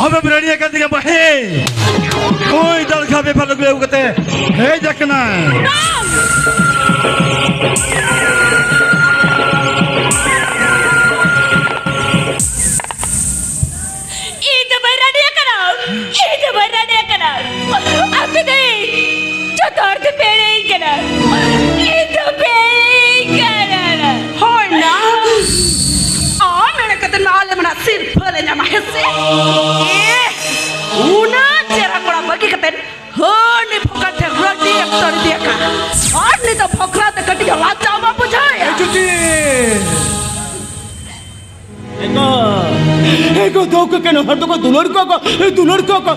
ᱟᱢᱮᱢ ᱨᱟᱹᱲᱤ ᱟᱠᱟᱫ ᱛᱤᱧᱟ ᱵᱟᱹᱦᱤ᱾ ᱱᱩᱭ ᱫᱟᱲᱠᱷᱟ ᱵᱮᱯᱟᱨ ᱟᱹᱜᱩ ᱟᱹᱜᱩ ᱠᱟᱛᱮ ᱦᱮᱡ ᱟᱠᱟᱱᱟᱭ᱾ ᱤᱧ ᱫᱚ ᱵᱟᱹᱧ ᱨᱟᱹᱲᱤ ᱟᱠᱟᱱᱟ᱾ ᱤᱧ ᱫᱚ ᱵᱟᱹᱧ ᱨᱟᱹᱲᱤ ᱟᱠᱟᱱᱟ᱾ ᱟᱯᱮ ᱫᱚ ᱤᱧ ᱡᱚᱛᱚ ᱦᱚᱲ ᱫᱚ ᱯᱮᱲᱮᱧ ᱠᱟᱱᱟ᱾ ᱤᱧ ᱫᱚ ᱯᱮᱲᱮᱧ ᱠᱟᱱᱟ᱾ ᱦᱳᱭ ᱱᱟ᱾ ᱟᱢ ᱮᱲᱮ ᱠᱟᱛᱮ ᱢᱟ ᱟᱞᱮ ᱢᱟ ᱥᱤᱨᱯᱷᱟᱹ ᱞᱮ ᱧᱟᱢᱟ, ᱦᱮᱸ ᱥᱮ? ᱮ, ᱩᱱᱟᱹᱜ ᱪᱮᱦᱨᱟ ᱠᱚᱲᱟ ᱵᱟᱹᱜᱤ ᱠᱟᱛᱮ ᱦᱟᱹᱱᱤ ᱯᱷᱚᱠᱟ ᱴᱷᱮᱱ ᱨᱟᱹᱰᱤ ᱮᱢ ᱛᱚᱨ ᱤᱫᱤᱭᱟᱠᱟ᱾ ᱟᱨ ᱱᱤᱛᱚᱜ ᱯᱷᱚᱠᱨᱟ ᱛᱮ ᱠᱟᱹᱴᱤᱡ ᱦᱚᱸ ᱞᱟᱡᱟᱣ ᱵᱟᱢ ᱵᱩᱡᱷᱟᱹᱣᱮᱫᱼᱟ? ᱮ ᱡᱩᱴᱤ! ᱮᱜᱳ, ᱮᱜᱳ, ᱫᱚ ᱠᱚ ᱠᱮᱱ ᱦᱚᱲ ᱫᱚᱠᱚ ᱫᱩᱞᱟᱹᱲ ᱠᱚᱣᱟ ᱠᱚ, ᱫᱩᱞᱟᱹᱲ ᱠᱚᱣᱟ ᱠᱚ᱾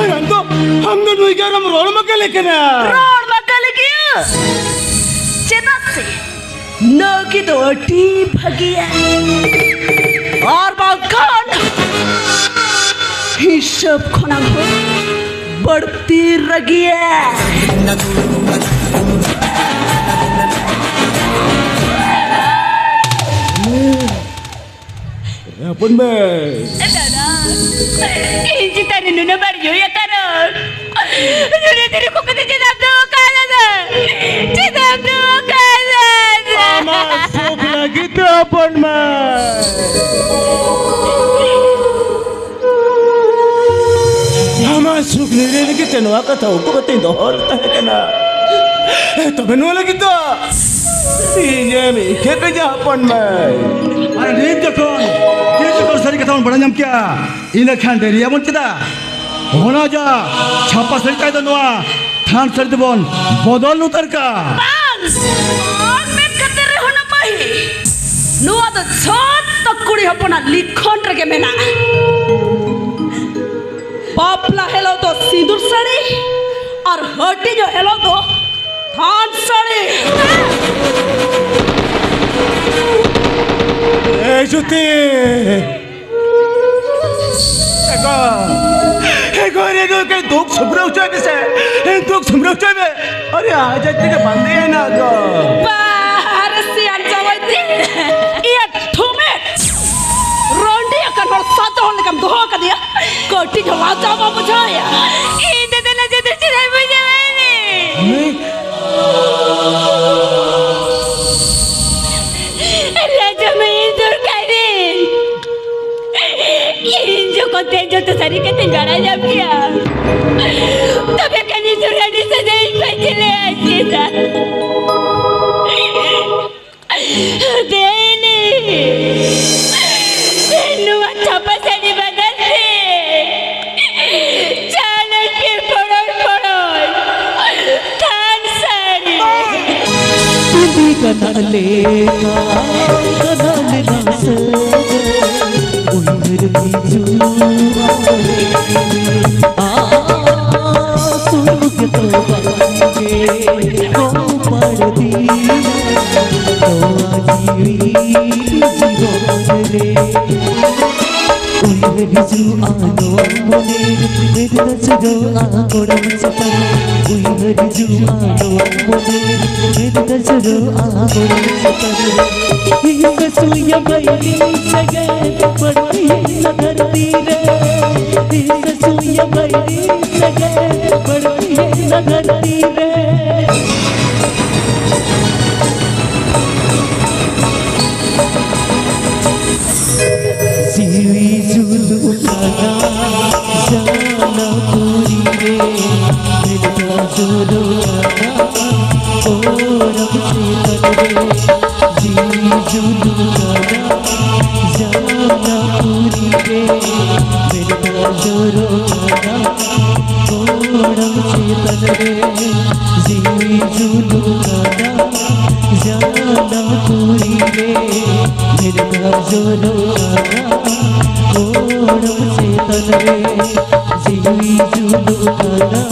ᱟᱨ ᱟᱢ ᱫᱚ, ᱟᱢ ᱫᱚ ᱱᱩᱭ ᱜᱮ ᱟᱨᱚᱢ ᱨᱚᱲ ᱢᱟᱠᱮ ᱞᱮ ᱠᱟᱱᱟ᱾ ᱨᱚᱲ ᱢᱟᱠᱮ ᱞᱟᱹᱜᱤᱫ? ᱪᱮᱫᱟᱜ ᱥᱮ ᱱᱟᱹᱜᱤ ᱫᱚ ᱟᱹᱰᱤ ᱵᱷᱟᱹᱜᱤᱭᱟ᱾ ᱟᱨ ᱵᱟᱝᱠᱷᱟᱱ ᱦᱤᱥᱟᱹᱵ ᱠᱷᱚᱱᱟᱜ ᱦᱚᱸ ᱵᱟᱹᱲᱛᱤ ᱨᱟᱹᱜᱤᱭᱟ᱾ ᱦᱚᱯᱚᱱ ᱢᱟᱹᱭ᱾ ᱫᱟᱫᱟ, ᱤᱧ ᱪᱮᱛᱟᱱ ᱨᱮ ᱱᱩᱱᱟᱹᱜ ᱵᱟᱹᱲᱤᱡ ᱦᱩᱭ ᱟᱠᱟᱱᱟ᱾ ᱱᱩᱱᱟᱹᱜ ᱫᱤᱱ ᱠᱚ ᱠᱟᱛᱮ ᱪᱮᱫᱟᱜ ᱫᱚᱦᱚ ᱠᱟᱜ ᱞᱮᱫᱟ? ᱪᱮᱫᱟᱜ ᱫᱚᱦᱚ ᱠᱟᱜ ᱞᱮᱫᱟ? ᱟᱢᱟᱜ ᱥᱩᱠ ᱞᱟᱹᱜᱤᱫ ᱛᱮ ᱦᱚᱯᱚᱱ ᱢᱟᱹᱭ᱾ ᱟᱢᱟᱜ ᱥᱩᱠ ᱞᱟᱹᱜᱤᱫ ᱛᱮ ᱱᱚᱣᱟ ᱠᱟᱛᱷᱟ ᱩᱠᱩ ᱠᱟᱛᱮᱧ ᱫᱚᱦᱚ ᱞᱮᱫ ᱛᱟᱦᱮᱸ ᱠᱟᱱᱟ᱾ ᱛᱚᱵᱮ ᱱᱚᱣᱟ ᱞᱟᱹᱜᱤᱫ ᱫᱚ ᱤᱧᱮᱢ ᱤᱠᱷᱮᱛ ᱨᱮ ᱡᱟᱦᱟᱸ ᱦᱚᱯᱚᱱ ᱢᱟᱹᱭ᱾ ᱟᱨ ᱱᱤᱛ ᱡᱚᱠᱷᱚᱱ, ᱱᱤᱛ ᱡᱚᱠᱷᱚᱱ ᱥᱟᱹᱨᱤ ᱠᱟᱛᱷᱟ ᱵᱚᱱ ᱵᱟᱲᱟᱭ ᱧᱟᱢ ᱠᱮᱜᱼᱟ, ᱤᱱᱟᱹ ᱠᱷᱟᱱ ᱰᱮᱨᱤᱭᱟᱵᱚᱱ ᱪᱮᱫᱟᱜ? ᱚᱱᱟ ᱡᱟ ᱪᱷᱟᱯᱟ ᱥᱟᱹᱲᱤ ᱛᱟᱭ ᱫᱚ ᱱᱚᱣᱟ ᱛᱷᱟᱱ ᱥᱟᱹᱲᱤ ᱛᱮᱵᱚᱱ ᱵᱚᱫᱚᱞ ᱩᱛᱟᱹᱨ ᱠᱟᱜᱼᱟ᱾ ᱵᱟᱝ! ᱵᱟᱝ ᱢᱮᱱ ᱠᱟᱛᱮ ᱨᱮᱦᱚᱸ ᱱᱟᱯᱟᱭ᱾ ᱱᱚᱣᱟ ᱫᱚ ᱡᱷᱚᱛᱚ ᱠᱩᱲᱤ ᱦᱚᱯᱚᱱᱟᱜ ᱞᱤᱠᱷᱚᱱ ᱨᱮᱜᱮ ᱢᱮᱱᱟᱜᱼᱟ᱾ ᱵᱟᱯᱞᱟ ᱦᱤᱞᱳᱜ ᱫᱚ ᱥᱤᱸᱫᱩᱨ ᱥᱟᱹᱲᱤ ᱟᱨ ᱦᱟᱹᱴᱤᱧᱚᱜ ᱦᱤᱞᱳᱜ ᱫᱚ ᱛᱷᱟᱱ ᱥᱟᱹᱲᱤ᱾ ᱮ ᱡᱩᱛᱤ! ᱮ ᱜᱚ, ᱮ ᱜᱚ, ᱨᱮ ᱱᱩᱭ ᱠᱟᱹᱡ ᱫᱩᱠ ᱥᱩᱵᱨᱟᱹ ᱦᱚᱪᱚᱭ ᱢᱮᱥᱮ, ᱫᱩᱠ ᱥᱩᱵᱨᱟᱹ ᱦᱚᱪᱚᱭ ᱢᱮ᱾ ᱟᱨᱮ ᱟᱡ ᱟᱡ ᱛᱮᱜᱮ ᱵᱟᱸᱫᱮᱭᱮᱱᱟ ᱜᱚ᱾ ᱵᱟᱦ ᱨᱮ ᱥᱤᱭᱟᱱ ᱡᱟᱶᱟᱭ ᱛᱤᱧ, ᱤᱭᱟᱹ ᱴᱷᱩᱢᱮᱫ ᱨᱟᱺᱰᱤ ᱟᱠᱟᱱ ᱦᱚᱲ ᱥᱟᱡᱟ ᱦᱚᱲ ᱞᱮᱠᱟᱢ ᱫᱚᱦᱚ ᱟᱠᱟᱫᱮᱭᱟ᱾ ᱠᱟᱹᱴᱤᱡ ᱦᱚᱸ ᱞᱟᱡᱟᱣ ᱵᱟᱢ ᱵᱩᱡᱷᱟᱹᱣᱮᱭᱟ? ᱤᱧ ᱫᱚ ᱫᱮᱞᱟ ᱡᱩᱫᱤ ᱪᱮᱫᱟᱜ ᱵᱩᱡᱷᱟᱹᱣᱟᱭ ᱢᱮ? ᱞᱟᱡᱟᱣ ᱢᱮ ᱤᱧ ᱫᱚᱨᱠᱟᱨᱤᱧ᱾ ᱤᱧ ᱡᱚᱠᱷᱚᱱ ᱛᱮ ᱡᱚᱛᱚ ᱥᱟᱹᱨᱤ ᱠᱟᱛᱮᱧ ᱵᱟᱲᱟᱭ ᱧᱟᱢ ᱠᱮᱭᱟ, ᱛᱚᱵᱮ ᱠᱷᱟᱱ ᱤᱧ ᱫᱚ ᱨᱟᱺᱰᱤ ᱥᱟᱡᱟᱣ ᱤᱧ ᱯᱟᱹᱪᱷᱞᱟᱹᱭᱟ ᱪᱮᱫᱟᱜ? ᱫᱮᱱᱤ, ᱱᱚᱣᱟ ᱪᱷᱟᱯᱟ ᱥᱟᱹᱲᱤ ᱵᱟᱫᱟᱞ ᱛᱮ ᱪᱟᱞᱟᱜ ᱯᱮ ᱯᱚᱲᱚᱱ ᱯᱚᱲᱚᱱ ᱛᱷᱟᱱ ᱥᱟᱹᱲᱤ᱾ ᱛᱤᱸᱫᱤ ᱠᱟᱱᱟ ᱞᱮᱠᱟ ᱠᱟᱱᱟ ᱞᱮᱱᱟ ᱥᱟᱹᱜᱟᱹᱭ, ᱩᱭᱦᱟᱹᱨ ᱦᱤᱡᱩᱜᱼᱟ ᱥᱩᱨ ᱜᱮᱛᱚ ᱵᱟᱝᱜᱮ ᱜᱚᱯᱟᱲ ᱫᱤᱱ ᱱᱚᱣᱟ ᱡᱤᱣᱤ ᱡᱤᱵᱚᱱ ᱨᱮ᱾ ᱩᱭᱦᱟᱹᱨ ᱦᱤᱡᱩᱜᱼᱟ ᱱᱚᱣᱟ ᱢᱚᱱᱮ ᱨᱮ, ᱢᱮᱫ ᱫᱟᱜ ᱡᱚᱨᱚᱜᱼᱟ ᱠᱚᱲᱟᱢ ᱪᱮᱛᱟᱱ᱾ ᱩᱭᱦᱟᱹᱨ ᱦᱤᱡᱩᱜᱼᱟ ᱱᱚᱣᱟ ᱢᱚᱱᱮ ᱨᱮ, ᱢᱮᱫ ᱫᱟᱜ ᱡᱚᱨᱚᱜᱼᱟ ᱠᱚᱲᱟᱢ ᱪᱮᱛᱟᱱ᱾ ᱤᱧ ᱥᱟᱥᱩᱭᱟ ᱵᱟᱭᱨᱤ ᱥᱟᱹᱜᱟᱹᱭ ᱵᱟᱹᱲᱛᱤᱭᱮᱱᱟ ᱫᱷᱟᱹᱨᱛᱤ ᱨᱮ᱾ ᱤᱧ ᱥᱟᱥᱩᱭᱟ ᱵᱟᱭᱨᱤ ᱥᱟᱹᱜᱟᱹᱭ ᱵᱟᱹᱲᱛᱤᱭᱮᱱᱟ ᱫᱷᱟᱹᱨᱛᱤ ᱨᱮ᱾ ᱡᱤᱣᱤ ᱡᱩᱞᱩᱜ ᱠᱟᱱᱟ ᱡᱟᱱᱟᱢ ᱯᱩᱨᱤ ᱨᱮ, ᱢᱮᱫ ᱫᱟᱜ ᱡᱚᱨᱚᱜ ᱠᱟᱱᱟ᱾ ᱡᱤᱣᱤ ᱡᱩᱞᱩᱜ ᱠᱟᱱᱟ ᱡᱟᱱᱟᱢ ᱯᱩᱨᱤ ᱨᱮ, ᱢᱮᱫ ᱫᱟᱜ ᱡᱚᱨᱚᱜ ᱠᱟᱱᱟ ᱠᱚᱲᱟᱢ ᱪᱮᱛᱟᱱ ᱨᱮ᱾ ᱡᱤᱣᱤ ᱡᱩᱞᱩᱜ ᱠᱟᱱᱟ ᱡᱟᱱᱟᱢ ᱯᱩᱨᱤ ᱨᱮ, ᱢᱮᱫ ᱫᱟᱜ ᱡᱚᱨᱚᱜ ᱠᱟᱱᱟ ᱠᱚᱲᱟᱢ ᱪᱮᱛᱟᱱ ᱨᱮ᱾ ᱡᱤᱣᱤ ᱡᱩᱞᱩᱜ ᱠᱟᱱᱟ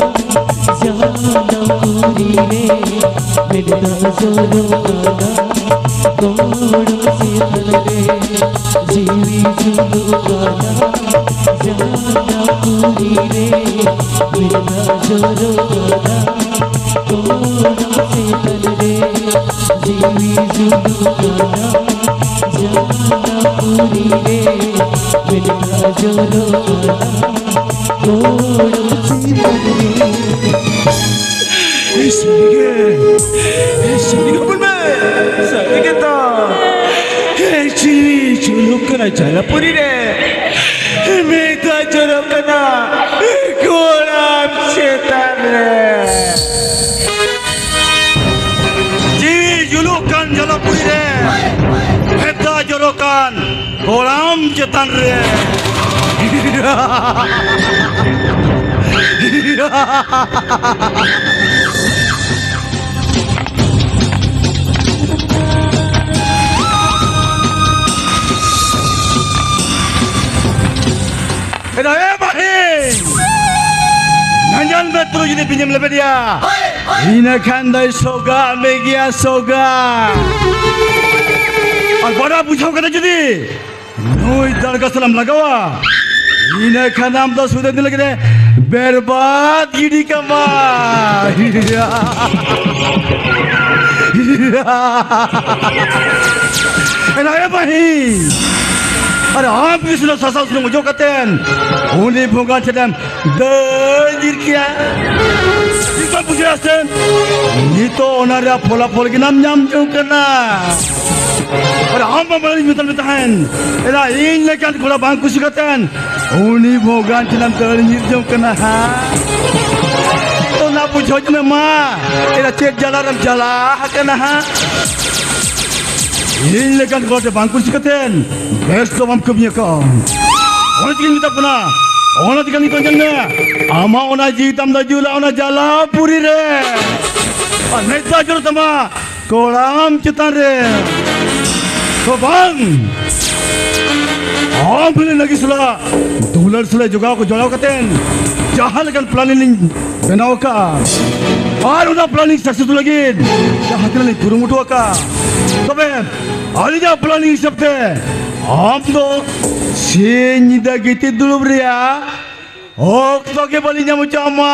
ᱡᱟᱱᱟᱢ ᱯᱩᱨᱤ ᱨᱮ, ᱢᱮᱫ ᱫᱟᱜ ᱡᱚᱨᱚᱜ ᱠᱟᱱᱟ ᱠᱚᱲᱟᱢ ᱪᱮᱛᱟᱱ ᱨᱮ᱾ ᱡᱤᱣᱤ ᱡᱩᱞᱩᱜ ᱠᱟᱱᱟ ᱡᱟᱱᱟᱢ ᱯᱩᱨᱤ ᱨᱮ, ᱢᱮᱫ ᱫᱟᱜ ᱡᱚᱨᱚᱜ ᱠᱟᱱᱟ ᱠᱚᱲᱟᱢ ᱪᱮᱛᱟᱱ ᱨᱮ᱾ ᱡᱤᱣᱤ ᱡᱩᱞᱩᱜ ᱠᱟᱱᱟ ᱡᱟᱱᱟᱢ ᱯᱩᱨᱤ ᱨᱮ, ᱢᱮᱫ ᱫᱟᱜ ᱡᱚᱨᱚᱜ ᱠᱟᱱᱟ ᱠᱚᱲᱟᱢ ᱪᱮᱛᱟᱱ ᱨᱮ᱾ ᱮ, ᱥᱟᱹᱨᱤᱜᱮ, ᱮ, ᱥᱟᱹᱨᱤᱜᱮ ᱵᱚᱞ ᱢᱮ, ᱥᱟᱹᱨᱤᱜᱮ ᱛᱚ᱾ ᱮ, ᱡᱤᱣᱤ ᱡᱩᱞᱩᱜ ᱠᱟᱱᱟ ᱡᱟᱱᱟᱢ ᱯᱩᱨᱤ ᱨᱮ, ᱢᱮᱫ ᱫᱟᱜ ᱡᱚᱨᱚᱜ ᱠᱟᱱᱟ ᱠᱚᱲᱟᱢ ᱪᱮᱛᱟᱱ ᱨᱮ᱾ ᱡᱤᱣᱤ ᱡᱩᱞᱩᱜ ᱠᱟᱱ ᱡᱟᱱᱟᱢ ᱯᱩᱨᱤ ᱨᱮ, ᱢᱮᱫ ᱫᱟᱜ ᱡᱚᱨᱚᱜ ᱠᱟᱱ ᱠᱚᱲᱟᱢ ᱪᱮᱛᱟᱱ ᱨᱮ᱾ ᱮ ᱵᱟᱹᱦᱤ! ᱱᱟᱧᱡᱟᱞ ᱢᱮ ᱛᱩᱞᱩᱡ ᱡᱩᱫᱤ ᱵᱤᱧᱮᱢ ᱞᱮᱵᱮᱫᱮᱭᱟ, ᱤᱱᱟᱹ ᱠᱷᱟᱱ ᱫᱚᱭ ᱥᱚᱜᱟᱜ ᱢᱮ ᱜᱮᱭᱟ, ᱥᱚᱜᱟᱜ᱾ ᱟᱨ ᱵᱟᱰᱟ ᱵᱩᱡᱷᱟᱹᱣ ᱠᱟᱛᱮ ᱡᱩᱫᱤ ᱱᱩᱭ ᱫᱟᱲᱜᱟ ᱥᱟᱞᱟᱢ ᱞᱟᱜᱟᱣᱟ, ᱤᱱᱟᱹ ᱠᱷᱟᱱ ᱟᱢ ᱫᱚ ᱥᱩᱫᱷᱟᱹ ᱫᱤᱱ ᱞᱟᱹᱜᱤᱫ ᱮ ᱵᱮᱨᱵᱟᱫ ᱜᱤᱰᱤ ᱠᱟᱢᱟ᱾ ᱮᱱᱟ ᱮ ᱵᱟᱹᱦᱤ, ᱟᱨ ᱟᱢ ᱜᱮ ᱥᱩᱱᱩᱢ ᱥᱟᱥᱟᱝ ᱥᱩᱱᱩᱢ ᱚᱡᱚᱜ ᱠᱟᱛᱮᱱ ᱩᱱᱤ ᱵᱚᱸᱜᱟ ᱴᱷᱮᱱᱮᱢ ᱫᱟᱹᱲ ᱧᱤᱨ ᱠᱮᱭᱟ᱾ ᱪᱮᱫ ᱠᱚᱢ ᱵᱩᱡᱷᱟᱹᱣᱟ ᱥᱮ? ᱱᱤᱛᱚᱜ ᱚᱱᱟ ᱨᱮᱭᱟᱜ ᱯᱷᱚᱞᱟᱯᱷᱚᱞ ᱜᱮ ᱱᱟᱢ ᱧᱟᱢ ᱡᱚᱝ ᱠᱟᱱᱟ᱾ ᱟᱨ ᱟᱢ ᱢᱟ ᱢᱟᱲᱟᱝ ᱢᱮᱛᱟᱫ ᱢᱮ ᱛᱟᱦᱮᱱ, ᱮᱨᱟ, ᱤᱧ ᱞᱮᱠᱟᱱ ᱠᱚᱲᱟ ᱵᱟᱝ ᱠᱩᱥᱤ ᱠᱟᱛᱮᱱ ᱩᱱᱤ ᱵᱷᱚᱜᱟᱱ ᱴᱷᱮᱱᱮᱢ ᱫᱟᱹᱲ ᱧᱤᱨ ᱡᱚᱝ ᱠᱟᱱᱟ ᱦᱟᱸᱜ᱾ ᱛᱚ ᱚᱱᱟ ᱵᱩᱡᱷᱟᱹᱣ ᱧᱟᱢᱮ ᱢᱟ᱾ ᱮᱨᱟ, ᱪᱮᱫ ᱡᱟᱞᱟ ᱨᱮᱢ ᱡᱟᱞᱟ ᱟᱠᱟᱱᱟ ᱦᱟᱸᱜ? ᱤᱧ ᱞᱮᱠᱟᱱ ᱠᱚᱲᱟ ᱴᱷᱮᱱ ᱵᱟᱝ ᱠᱩᱥᱤ ᱠᱟᱛᱮᱱ ᱵᱮᱥ ᱫᱚ ᱵᱟᱢ ᱠᱟᱹᱢᱤ ᱟᱠᱟᱫᱼᱟ᱾ ᱚᱱᱟ ᱪᱤᱠᱟᱹᱧ ᱢᱮᱛᱟᱢ ᱠᱟᱱᱟ, ᱚᱱᱟ ᱪᱤᱠᱟᱹ ᱱᱤᱛᱚᱜ ᱧᱮᱞ ᱢᱮ, ᱟᱢᱟᱜ ᱚᱱᱟ ᱡᱤᱣᱤ ᱛᱟᱢ ᱫᱚ ᱡᱩᱞᱟ ᱚᱱᱟ ᱡᱟᱞᱟ ᱯᱩᱨᱤ ᱨᱮ᱾ ᱟᱨ ᱱᱮᱥᱟ ᱡᱚᱨ ᱛᱟᱢᱟ ᱠᱚᱲᱟᱢ ᱪᱮᱛᱟᱱ ᱨᱮ᱾ ᱛᱚ ᱵᱟᱝ, ᱟᱢ ᱵᱷᱤᱞᱤ ᱱᱟᱜᱤ ᱥᱟᱞᱟᱜ ᱫᱩᱞᱟᱹᱲ ᱥᱟᱞᱟᱜ ᱡᱚᱜᱟᱣ ᱠᱚ ᱡᱚᱲᱟᱣ ᱠᱟᱛᱮᱱ ᱡᱟᱦᱟᱸ ᱞᱮᱠᱟᱱ planning ᱞᱤᱧ ᱵᱮᱱᱟᱣ ᱟᱠᱟᱫᱼᱟ᱾ ᱟᱨ ᱚᱱᱟ planning success ᱞᱟᱹᱜᱤᱫ ᱡᱟᱦᱟᱸ ᱛᱤᱱᱟᱹᱜ ᱞᱤᱧ ᱠᱩᱨᱩᱢᱩᱴᱩ ᱟᱠᱟᱫᱼᱟ, ᱛᱚᱵᱮ ᱟᱹᱞᱤᱧᱟᱜ planning ᱦᱤᱥᱟᱹᱵ ᱛᱮ ᱟᱢ ᱫᱚ ᱥᱤᱧ ᱧᱤᱫᱟᱹ ᱜᱤᱛᱤᱡ ᱫᱩᱲᱩᱵ ᱨᱮᱭᱟᱜ ᱚᱠᱛᱚ ᱜᱮ ᱵᱟᱹᱞᱤᱧ ᱧᱟᱢ ᱦᱚᱪᱚ ᱟᱢᱟ᱾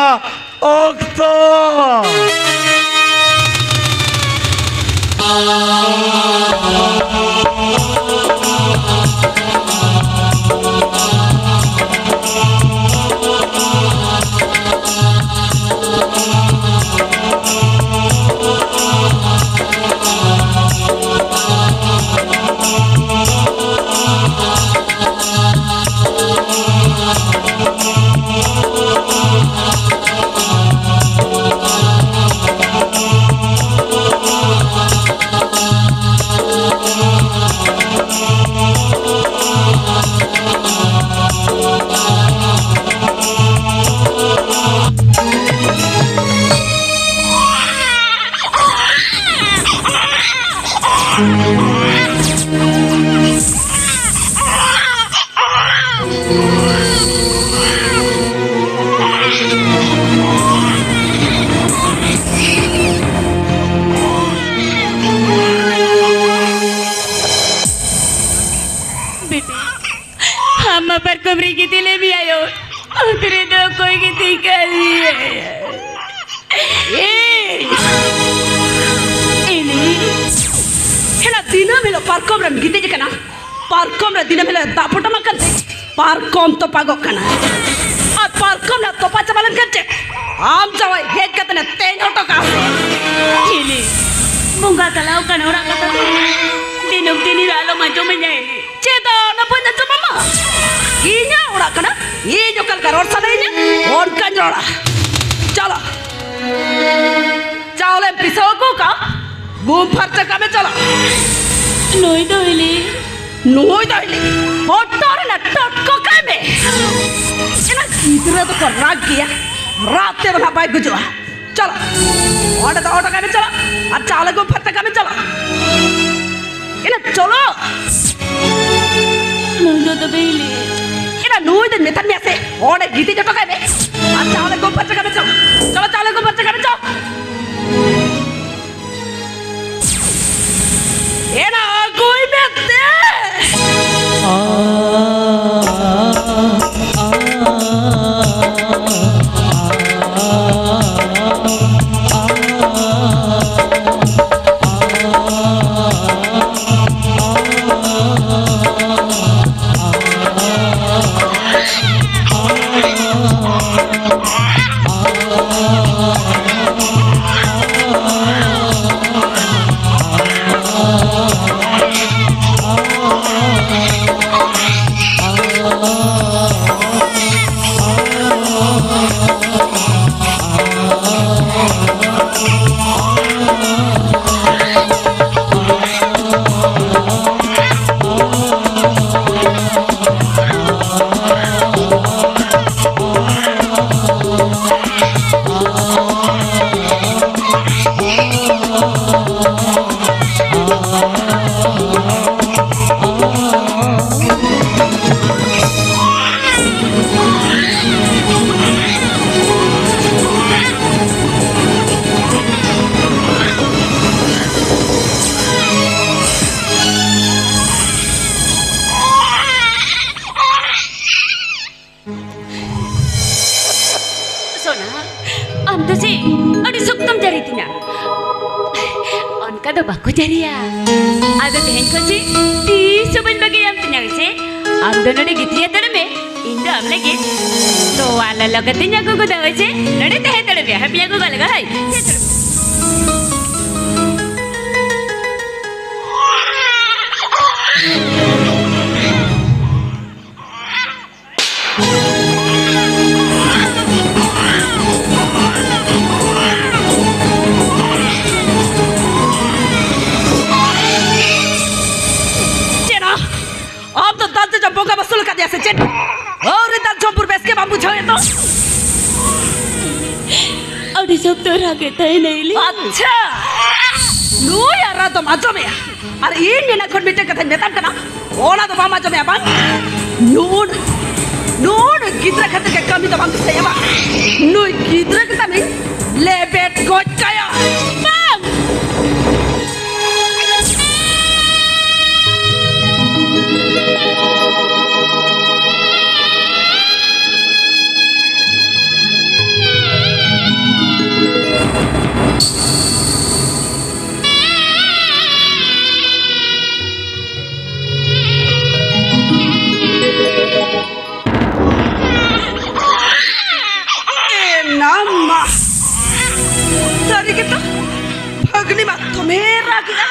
ᱚᱠᱛᱚ! ᱵᱤᱴᱤ, ᱟᱢ ᱢᱟ ᱯᱟᱨᱠᱚᱢ ᱨᱮ ᱜᱤᱛᱤᱡ ᱞᱮ ᱢᱮᱭᱟᱭᱳ᱾ ᱚᱛ ᱨᱮᱫᱚ ᱚᱠᱚᱭ ᱜᱤᱛᱤᱡ ᱠᱟᱫᱮᱭᱟ? ᱮᱭ! ᱤᱞᱤ! ᱦᱮᱱᱟ ᱫᱤᱱᱟᱹᱢ ᱦᱤᱞᱳᱜ ᱯᱟᱨᱠᱚᱢ ᱨᱮᱢ ᱜᱤᱛᱤᱡ ᱠᱟᱱᱟ, ᱯᱟᱨᱠᱚᱢ ᱨᱮ ᱫᱤᱱᱟᱹᱢ ᱦᱤᱞᱳᱜ ᱫᱟᱜ ᱯᱚᱴᱚᱢ ᱟᱠᱟᱱ ᱛᱮ ᱯᱟᱨᱠᱚᱢ ᱛᱚᱯᱟᱜᱚᱜ ᱠᱟᱱᱟ᱾ ᱟᱨ ᱯᱟᱨᱠᱚᱢ ᱨᱮ ᱛᱚᱯᱟ ᱪᱟᱵᱟ ᱞᱮᱱᱠᱷᱟᱱ ᱪᱮᱫ ᱟᱢ ᱡᱟᱶᱟᱭ ᱦᱮᱡ ᱠᱟᱛᱮ ᱮ ᱛᱮᱧ ᱦᱚᱴᱚ ᱠᱟᱜᱼᱟ? ᱤᱞᱤ! ᱵᱚᱸᱜᱟ ᱛᱟᱞᱟᱣ ᱠᱟᱱ ᱚᱲᱟᱜ ᱠᱟᱛᱷᱟ ᱫᱚ ᱫᱤᱱᱟᱹᱢ ᱫᱤᱱ ᱤᱧ ᱟᱞᱚᱢ ᱟᱸᱡᱚᱢᱟᱹᱧᱟ ᱤᱞᱤ᱾ ᱪᱮᱫᱟᱜ ᱚᱱᱟ ᱵᱟᱹᱧ ᱟᱸᱡᱚᱢᱟᱢᱟ? ᱤᱧᱟᱹᱜ ᱚᱲᱟᱜ ᱠᱟᱱᱟ, ᱤᱧ ᱚᱠᱟ ᱞᱮᱠᱟ ᱨᱚᱲ ᱥᱟᱱᱟᱭᱤᱧᱟ ᱚᱱᱠᱟᱧ ᱨᱚᱲᱟ᱾ ᱪᱟᱞᱟᱜ ᱪᱟᱣᱞᱮᱢ ᱯᱤᱥᱟᱹᱣ ᱟᱹᱜᱩ ᱠᱟᱜ, ᱜᱩᱢ ᱯᱷᱟᱨᱪᱟ ᱠᱟᱜ ᱢᱮ, ᱪᱟᱞᱟᱜ᱾ ᱱᱩᱭ ᱫᱚ ᱦᱤᱞᱤ᱾ ᱱᱩᱭ ᱫᱚ ᱦᱤᱞᱤ᱾ ᱦᱚᱴᱚᱜ ᱨᱮᱱᱟᱜ ᱴᱚᱴᱠᱚ ᱠᱟᱭ ᱢᱮ᱾ ᱮᱱᱟ ᱜᱤᱫᱽᱨᱟᱹ ᱫᱚᱠᱚ ᱨᱟᱜᱽ ᱜᱮᱭᱟ, ᱨᱟᱜ ᱛᱮᱫᱚ ᱱᱟᱜ ᱵᱟᱭ ᱜᱩᱡᱩᱜᱼᱟ᱾ ᱪᱟᱞᱟᱜ᱾ ᱚᱸᱰᱮ ᱫᱚ ᱚᱰᱚᱠ ᱠᱟᱜ ᱢᱮ, ᱪᱟᱞᱟᱜ᱾ ᱟᱨ ᱪᱟᱣᱞᱮ ᱜᱩᱢ ᱯᱷᱟᱨᱪᱟ ᱠᱟᱜ ᱢᱮ, ᱪᱟᱞᱟᱜ᱾ ᱮᱱᱟ ᱪᱚᱞᱚ᱾ ᱱᱩᱭ ᱫᱚ ᱛᱚᱵᱮ ᱦᱤᱞᱤ᱾ ᱮᱱᱟ ᱱᱩᱭ ᱫᱚᱧ ᱢᱮᱛᱟᱫ ᱢᱮᱭᱟ ᱥᱮ, ᱚᱸᱰᱮ ᱜᱤᱛᱤᱡ ᱦᱚᱴᱚ ᱠᱟᱭ ᱢᱮ᱾ ᱟᱨ ᱪᱟᱣᱞᱮ ᱜᱩᱢ ᱯᱷᱟᱨᱪᱟ ᱠᱟᱜ ᱢᱮ, ᱪᱚ᱾ ᱪᱚᱞᱚ, ᱪᱟᱣᱞᱮ ᱜᱩᱢ ᱯᱷᱟᱨᱪᱟ ᱠᱟᱜ ᱢᱮ, ᱪᱚ᱾ ᱮᱱᱟ ᱟᱹᱜᱩᱭ ᱢᱮ ᱫᱮ᱾ ᱥᱳᱱᱟ, ᱟᱢ ᱫᱚ ᱪᱮᱫ ᱟᱹᱰᱤ ᱥᱚᱠᱛᱚᱢ ᱡᱟᱹᱨᱤ ᱛᱤᱧᱟ? ᱚᱱᱠᱟ ᱫᱚ ᱵᱟᱠᱚ ᱡᱟᱹᱨᱤᱭᱟ᱾ ᱟᱫᱚ ᱛᱮᱦᱮᱧ ᱠᱷᱚᱱ ᱪᱮᱫ ᱛᱤᱥ ᱦᱚᱸ ᱵᱟᱹᱧ ᱵᱟᱹᱜᱤᱭᱟᱢ ᱛᱤᱧᱟ ᱥᱮ? ᱟᱢ ᱫᱚ ᱱᱚᱰᱮ ᱜᱤᱛᱤᱡ ᱦᱟᱛᱟᱲ ᱢᱮ, ᱤᱧ ᱫᱚ ᱟᱢ ᱞᱟᱹᱜᱤᱫ ᱛᱚᱣᱟ ᱞᱚᱞᱚ ᱠᱟᱛᱮᱧ ᱟᱹᱜᱩ ᱜᱚᱫᱟ᱾ ᱦᱳᱭ ᱥᱮ? ᱱᱚᱰᱮ ᱛᱟᱦᱮᱸ ᱦᱟᱛᱟᱲ ᱢᱮ, ᱦᱟᱯᱮᱧ ᱟᱹᱜᱩ ᱜᱚᱫ ᱞᱮᱜᱟ᱾ ᱦᱳᱭ, ᱛᱟᱦᱮᱸ ᱦᱟᱛᱟᱲ ᱢᱮ᱾ ᱦᱤᱥᱟᱹᱵ ᱛᱮ ᱨᱟᱜᱮᱫ ᱛᱟᱦᱮᱱᱟ ᱤᱞᱤ᱾ ᱟᱪᱪᱷᱟ, ᱱᱩᱭ ᱟᱨ ᱨᱟᱜ ᱫᱚᱢ ᱟᱸᱡᱚᱢᱮᱭᱟ, ᱟᱨ ᱤᱧ ᱮᱱᱟ ᱠᱷᱚᱱ ᱢᱤᱫᱴᱮᱱ ᱠᱟᱛᱷᱟᱧ ᱢᱮᱛᱟᱢ ᱠᱟᱱᱟ, ᱚᱱᱟ ᱫᱚ ᱵᱟᱢ ᱟᱸᱡᱚᱢᱮᱭᱟ ᱵᱟᱝ? ᱱᱩᱱ, ᱱᱩᱱ ᱜᱤᱫᱽᱨᱟᱹ ᱠᱷᱟᱹᱛᱤᱨ ᱜᱮ ᱠᱟᱹᱢᱤ ᱫᱚ ᱵᱟᱢ ᱫᱤᱥᱟᱹᱭᱟ ᱵᱟᱝ? ᱱᱩᱭ ᱜᱤᱫᱽᱨᱟᱹ ᱜᱮ ᱛᱟᱢᱤᱧ ᱞᱮᱵᱮᱫ ᱜᱚᱡ ᱠᱟᱭᱟ᱾ ᱵᱟᱝ! ᱮ ᱱᱟᱢᱟ! ᱥᱟᱹᱨᱤ ᱜᱮᱛᱚ, ᱵᱷᱟᱹᱜᱽᱱᱤ ᱢᱟ ᱫᱚᱢᱮ ᱨᱟᱜᱮᱜᱼᱟ᱾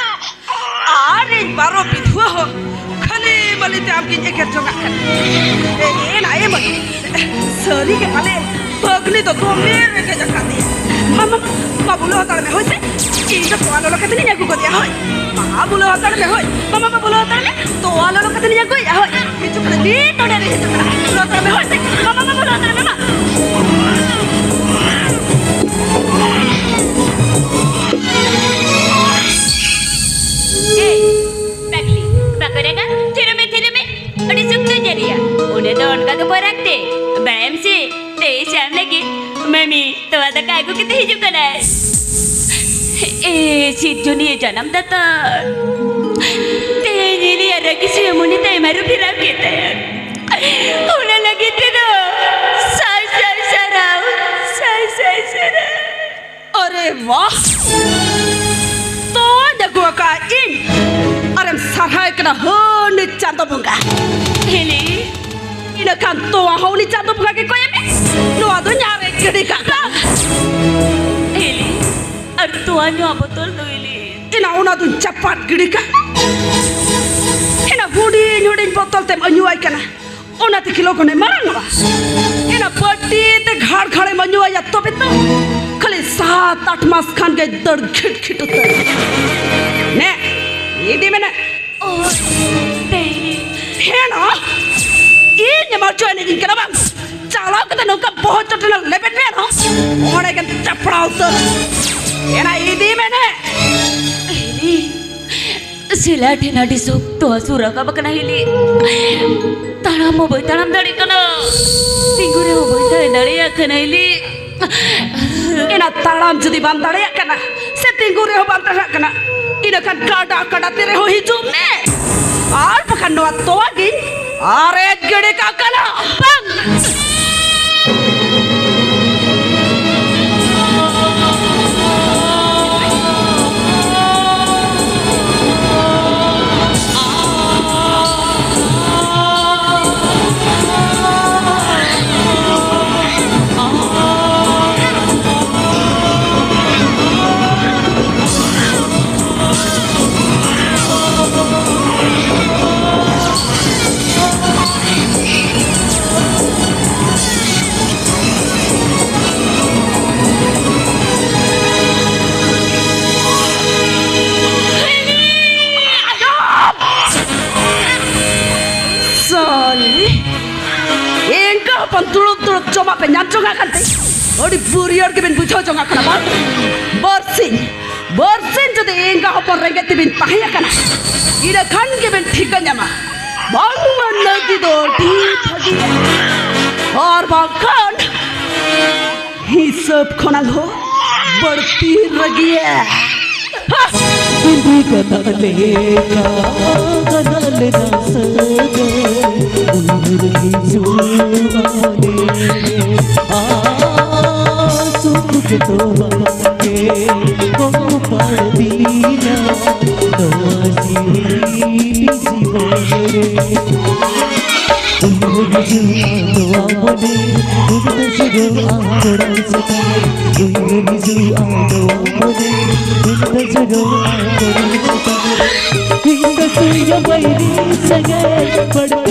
ᱟᱨ ᱤᱧ ᱵᱟᱨᱚ ᱵᱤᱫᱷᱩᱣᱟᱹ ᱦᱚᱸ ᱠᱷᱟᱹᱞᱤ ᱵᱟᱹᱞᱤ ᱛᱮ ᱟᱢ ᱜᱤᱧ ᱮᱜᱮᱨ ᱡᱚᱝᱟᱜ ᱠᱟᱱᱟ᱾ ᱮ, ᱮ, ᱱᱟᱭᱮ ᱢᱟᱹᱭ, ᱥᱟᱹᱨᱤ ᱜᱮ ᱯᱟᱞᱮ ᱵᱷᱟᱹᱜᱽᱱᱤ ᱫᱚ ᱫᱚᱢᱮ ᱨᱮᱸᱜᱮᱡ ᱟᱠᱟᱫᱮᱭᱟ᱾ ᱢᱟ, ᱢᱟ, ᱢᱟ, ᱵᱩᱞᱟᱹᱣ ᱦᱟᱛᱟᱲ ᱢᱮ, ᱦᱳᱭ ᱥᱮ? ᱤᱧ ᱫᱚ ᱛᱚᱣᱟ ᱞᱚᱞᱚ ᱠᱟᱛᱮ ᱤᱧ ᱟᱹᱜᱩ ᱜᱚᱫᱮᱭᱟ, ᱦᱳᱭ᱾ ᱢᱟ, ᱵᱩᱞᱟᱹᱣ ᱦᱟᱛᱟᱲ ᱢᱮ, ᱦᱳᱭ᱾ ᱢᱟ, ᱢᱟ, ᱢᱟ, ᱵᱩᱞᱟᱹᱣ ᱦᱟᱛᱟᱲ ᱢᱮ᱾ ᱛᱚᱣᱟ ᱞᱚᱞᱚ ᱠᱟᱛᱮ ᱤᱧ ᱟᱹᱜᱩᱭᱮᱭᱟ, ᱦᱳᱭ᱾ ᱦᱤᱡᱩᱜ ᱠᱟᱱᱟ, ᱱᱤᱛ ᱱᱚᱰᱮ ᱨᱮ ᱦᱤᱡᱩᱜ ᱠᱟᱱᱟ᱾ ᱵᱩᱞᱟᱹᱣ ᱦᱟᱛᱟᱲ ᱢᱮ, ᱦᱳᱭ ᱥᱮ? ᱢᱟ, ᱢᱟ, ᱢᱟ, ᱵᱩᱞᱟᱹᱣ ᱦᱟᱛᱟᱲ ᱢᱮ, ᱢᱟ᱾ ᱮᱭ, ᱯᱟᱜᱽᱞᱤ, ᱵᱟᱠᱚ ᱨᱟᱜᱟ? ᱛᱷᱤᱨ ᱢᱮ, ᱛᱷᱤᱨ ᱢᱮ᱾ ᱟᱹᱰᱤ ᱥᱚᱠᱛᱚ ᱡᱟᱹᱨᱤᱭᱟ᱾ ᱩᱱᱤ ᱫᱚ ᱚᱱᱠᱟ ᱫᱚ ᱵᱟᱭ ᱨᱟᱜᱽ ᱛᱮ᱾ ᱵᱟᱲᱟᱭᱟᱢ ᱥᱮ, ᱛᱮᱦᱮᱧ ᱥᱮ ᱟᱢ ᱞᱟᱹᱜᱤᱫ ᱢᱟᱹᱢᱤ ᱛᱚᱣᱟ ᱫᱟᱠᱟ ᱟᱹᱜᱩ ᱠᱟᱛᱮ ᱦᱤᱡᱩᱜ ᱠᱟᱱᱟᱭ᱾ ᱮ, ᱥᱤᱨᱡᱚᱱᱤᱭᱟᱹ ᱡᱟᱱᱟᱢ ᱫᱟᱛᱟ, ᱛᱮᱦᱮᱧ ᱤᱞᱤᱭᱟᱜ ᱨᱟᱹᱜᱤ ᱥᱩᱭᱟᱹ ᱢᱚᱱᱮ ᱛᱟᱭ ᱢᱟᱹᱨᱩ ᱯᱷᱮᱨᱟᱣ ᱠᱮᱫ ᱛᱟᱭᱟ᱾ ᱚᱱᱟ ᱞᱟᱹᱜᱤᱫ ᱛᱮᱫᱚ ᱥᱟᱭ ᱥᱟᱭ ᱥᱟᱨᱦᱟᱣ, ᱥᱟᱭ ᱥᱟᱭ ᱥᱟᱨᱦᱟᱣ᱾ ᱟᱨᱮ ᱵᱟᱦ! ᱛᱚᱣᱟᱧ ᱟᱹᱜᱩ ᱟᱠᱟᱫ ᱤᱧ, ᱟᱨᱮᱢ ᱥᱟᱨᱦᱟᱣ ᱠᱟᱱᱟ ᱦᱟᱹᱱᱤ ᱪᱟᱸᱫᱚ ᱵᱚᱸᱜᱟ᱾ ᱦᱮᱞᱤ, ᱤᱱᱟᱹ ᱠᱷᱟᱱ ᱛᱚᱣᱟ ᱦᱚᱸ ᱩᱱᱤ ᱪᱟᱸᱫᱚ ᱵᱚᱸᱜᱟ ᱜᱮ ᱠᱚᱭᱮ ᱢᱮ᱾ ᱱᱚᱣᱟ ᱫᱚ ᱧᱟᱨᱮ ᱜᱤᱰᱤ ᱠᱟᱜ ᱠᱟᱱᱟ᱾ ᱦᱮᱞᱤ, ᱟᱨ ᱛᱚᱣᱟ ᱧᱩᱣᱟᱜ ᱵᱚᱛᱚᱞ ᱫᱚ ᱦᱮᱞᱤ? ᱮᱱᱟ ᱚᱱᱟ ᱫᱚᱧ ᱪᱟᱯᱟᱫ ᱜᱤᱰᱤ ᱠᱟᱜ᱾ ᱮᱱᱟ ᱦᱩᱰᱤᱧ ᱦᱩᱰᱤᱧ ᱵᱚᱛᱚᱞ ᱛᱮᱢ ᱧᱩᱣᱟᱭ ᱠᱟᱱᱟ᱾ ᱚᱱᱟ ᱛᱮᱠᱤ ᱞᱚᱜᱚᱱᱮ ᱢᱟᱨᱟᱝᱚᱜᱼᱟ᱾ ᱮᱱᱟ ᱵᱟᱹᱴᱤ ᱛᱮ ᱜᱷᱟᱲ ᱜᱷᱟᱲᱮᱢ ᱧᱩᱣᱟᱭᱟ ᱛᱚᱵᱮ ᱛᱚ᱾ ᱠᱷᱟᱹᱞᱤ ᱥᱟᱛ ᱟᱴ ᱢᱟᱥ ᱠᱷᱟᱱ ᱜᱮ ᱫᱟᱹᱲ ᱠᱷᱤᱴ ᱠᱷᱤᱴ ᱩᱛᱟᱹᱨ᱾ ᱱᱮ, ᱤᱫᱤ ᱢᱮᱱᱟ᱾ ᱚ, ᱛᱮᱦᱮᱧ᱾ ᱦᱮᱸ ᱱᱚ᱾ ᱤᱧ ᱮᱢᱟ ᱦᱚᱪᱚ ᱮᱱᱮᱡ ᱤᱧ ᱠᱟᱱᱟ ᱵᱟᱝ? ᱪᱟᱞᱟᱣ ᱠᱟᱛᱮ ᱱᱚᱝᱠᱟ ᱵᱚᱦᱚᱜ ᱪᱚᱴ ᱨᱮᱱᱟᱜ ᱞᱮᱵᱮᱫ ᱢᱮ ᱱᱚ᱾ ᱚᱸᱰᱮ ᱜᱮ ᱪᱟᱯᱲᱟ ᱮᱱᱟ ᱤᱫᱤ ᱢᱮᱱᱮ᱾ ᱦᱤᱞᱤ, ᱥᱤᱞᱟ ᱴᱷᱮᱱ ᱟᱹᱰᱤ ᱥᱚᱠᱛᱚ ᱦᱟᱹᱥᱩ ᱨᱟᱠᱟᱵ ᱟᱠᱟᱱᱟ ᱦᱤᱞᱤ᱾ ᱛᱟᱲᱟᱢ ᱦᱚᱸ ᱵᱟᱹᱧ ᱛᱟᱲᱟᱢ ᱫᱟᱲᱮᱭᱟᱜ ᱠᱟᱱᱟ, ᱛᱤᱸᱜᱩ ᱨᱮᱦᱚᱸ ᱵᱟᱹᱧ ᱛᱟᱦᱮᱸ ᱫᱟᱲᱮᱭᱟᱜ ᱠᱟᱱᱟ ᱦᱤᱞᱤ᱾ ᱮᱱᱟ ᱛᱟᱲᱟᱢ ᱡᱩᱫᱤ ᱵᱟᱢ ᱫᱟᱲᱮᱭᱟᱜ ᱠᱟᱱᱟ, ᱥᱮ ᱛᱤᱸᱜᱩ ᱨᱮᱦᱚᱸ ᱵᱟᱢ ᱛᱟᱲᱟᱜ ᱠᱟᱱᱟ, ᱤᱱᱟᱹ ᱠᱷᱟᱱ ᱠᱟᱰᱟ ᱠᱟᱰᱟ ᱛᱮ ᱨᱮᱦᱚᱸ ᱦᱤᱡᱩᱜ ᱢᱮ, ᱟᱨ ᱵᱟᱠᱷᱟᱱ ᱱᱚᱣᱟ ᱛᱚᱣᱟ ᱜᱤᱧ ᱟᱨᱮᱡ ᱜᱤᱰᱤ ᱠᱟᱜ ᱠᱟᱱᱟ᱾ ᱵᱟᱝ! ᱥᱟᱞᱤ, ᱮᱸᱜᱟ ᱦᱚᱯᱚᱱ ᱫᱩᱲᱩᱵ ᱫᱩᱲᱩᱵ ᱡᱚᱢᱟᱜ ᱯᱮ ᱧᱟᱢ ᱡᱚᱝᱟᱜ ᱠᱟᱱᱛᱮ ᱟᱹᱰᱤ ᱵᱩᱨᱤᱭᱟᱹᱲ ᱜᱮᱵᱤᱱ ᱵᱩᱡᱷᱟᱹᱣ ᱡᱚᱝᱟᱜ ᱠᱟᱱᱟ ᱵᱟᱝ? ᱵᱟᱨᱥᱤᱧ, ᱵᱟᱨᱥᱤᱧ ᱡᱩᱫᱤ ᱮᱸᱜᱟ ᱦᱚᱯᱚᱱ ᱨᱮᱸᱜᱮᱡ ᱛᱮᱵᱤᱱ ᱛᱟᱦᱮᱸ ᱟᱠᱟᱱᱟ, ᱤᱱᱟᱹ ᱠᱷᱟᱱ ᱜᱮᱵᱤᱱ ᱴᱷᱤᱠᱟᱹ ᱧᱟᱢᱟ ᱵᱟᱝᱢᱟ ᱱᱟᱹᱜᱤ ᱫᱚ ᱟᱹᱰᱤ ᱵᱷᱟᱹᱜᱤᱭᱟ, ᱟᱨ ᱵᱟᱝᱠᱷᱟᱱ ᱦᱤᱥᱟᱹᱵ ᱠᱷᱚᱱᱟᱜ ᱦᱚᱸ ᱵᱟᱹᱲᱛᱤ ᱨᱟᱹᱜᱤᱭᱟ᱾ ᱵᱤᱸᱫᱤ ᱜᱟᱱᱟᱜ ᱞᱮᱠᱟ ᱜᱟᱱᱟᱜ ᱞᱮᱱᱟ ᱥᱟᱹᱜᱟᱹᱭ, ᱩᱭᱦᱟᱹᱨ ᱦᱤᱡᱩᱜᱼᱟ ᱢᱚᱱᱮ ᱨᱮ, ᱟᱨ ᱥᱩᱠ ᱜᱮᱛᱚ ᱵᱟᱝ ᱜᱮ ᱠᱚᱢ ᱯᱟᱲᱫᱤᱱᱟ ᱱᱚᱣᱟ ᱡᱤᱣᱤ ᱡᱤᱵᱚᱱ ᱨᱮ᱾ ᱩᱭᱦᱟᱹᱨ ᱦᱤᱡᱩᱜᱼᱟ ᱱᱚᱣᱟ ᱢᱚᱱᱮ, ᱩᱱ ᱫᱚ ᱡᱩᱜᱟᱹᱜᱼᱟ ᱠᱚᱲᱟᱢ ᱪᱮᱛᱟᱱ᱾ ᱩᱭᱦᱟᱹᱨ ᱦᱤᱡᱩᱜᱼᱟ ᱱᱚᱣᱟ ᱢᱚᱱᱮ, ᱩᱱ ᱫᱚ ᱡᱩᱜᱟᱹᱜᱼᱟ ᱠᱚᱲᱟᱢ ᱪᱮᱛᱟᱱ᱾ ᱤᱧ ᱫᱚ ᱥᱩᱭ ᱵᱟᱹᱭᱨᱤ ᱥᱟᱹᱜᱟᱹᱭ ᱵᱟᱹᱲᱛᱤ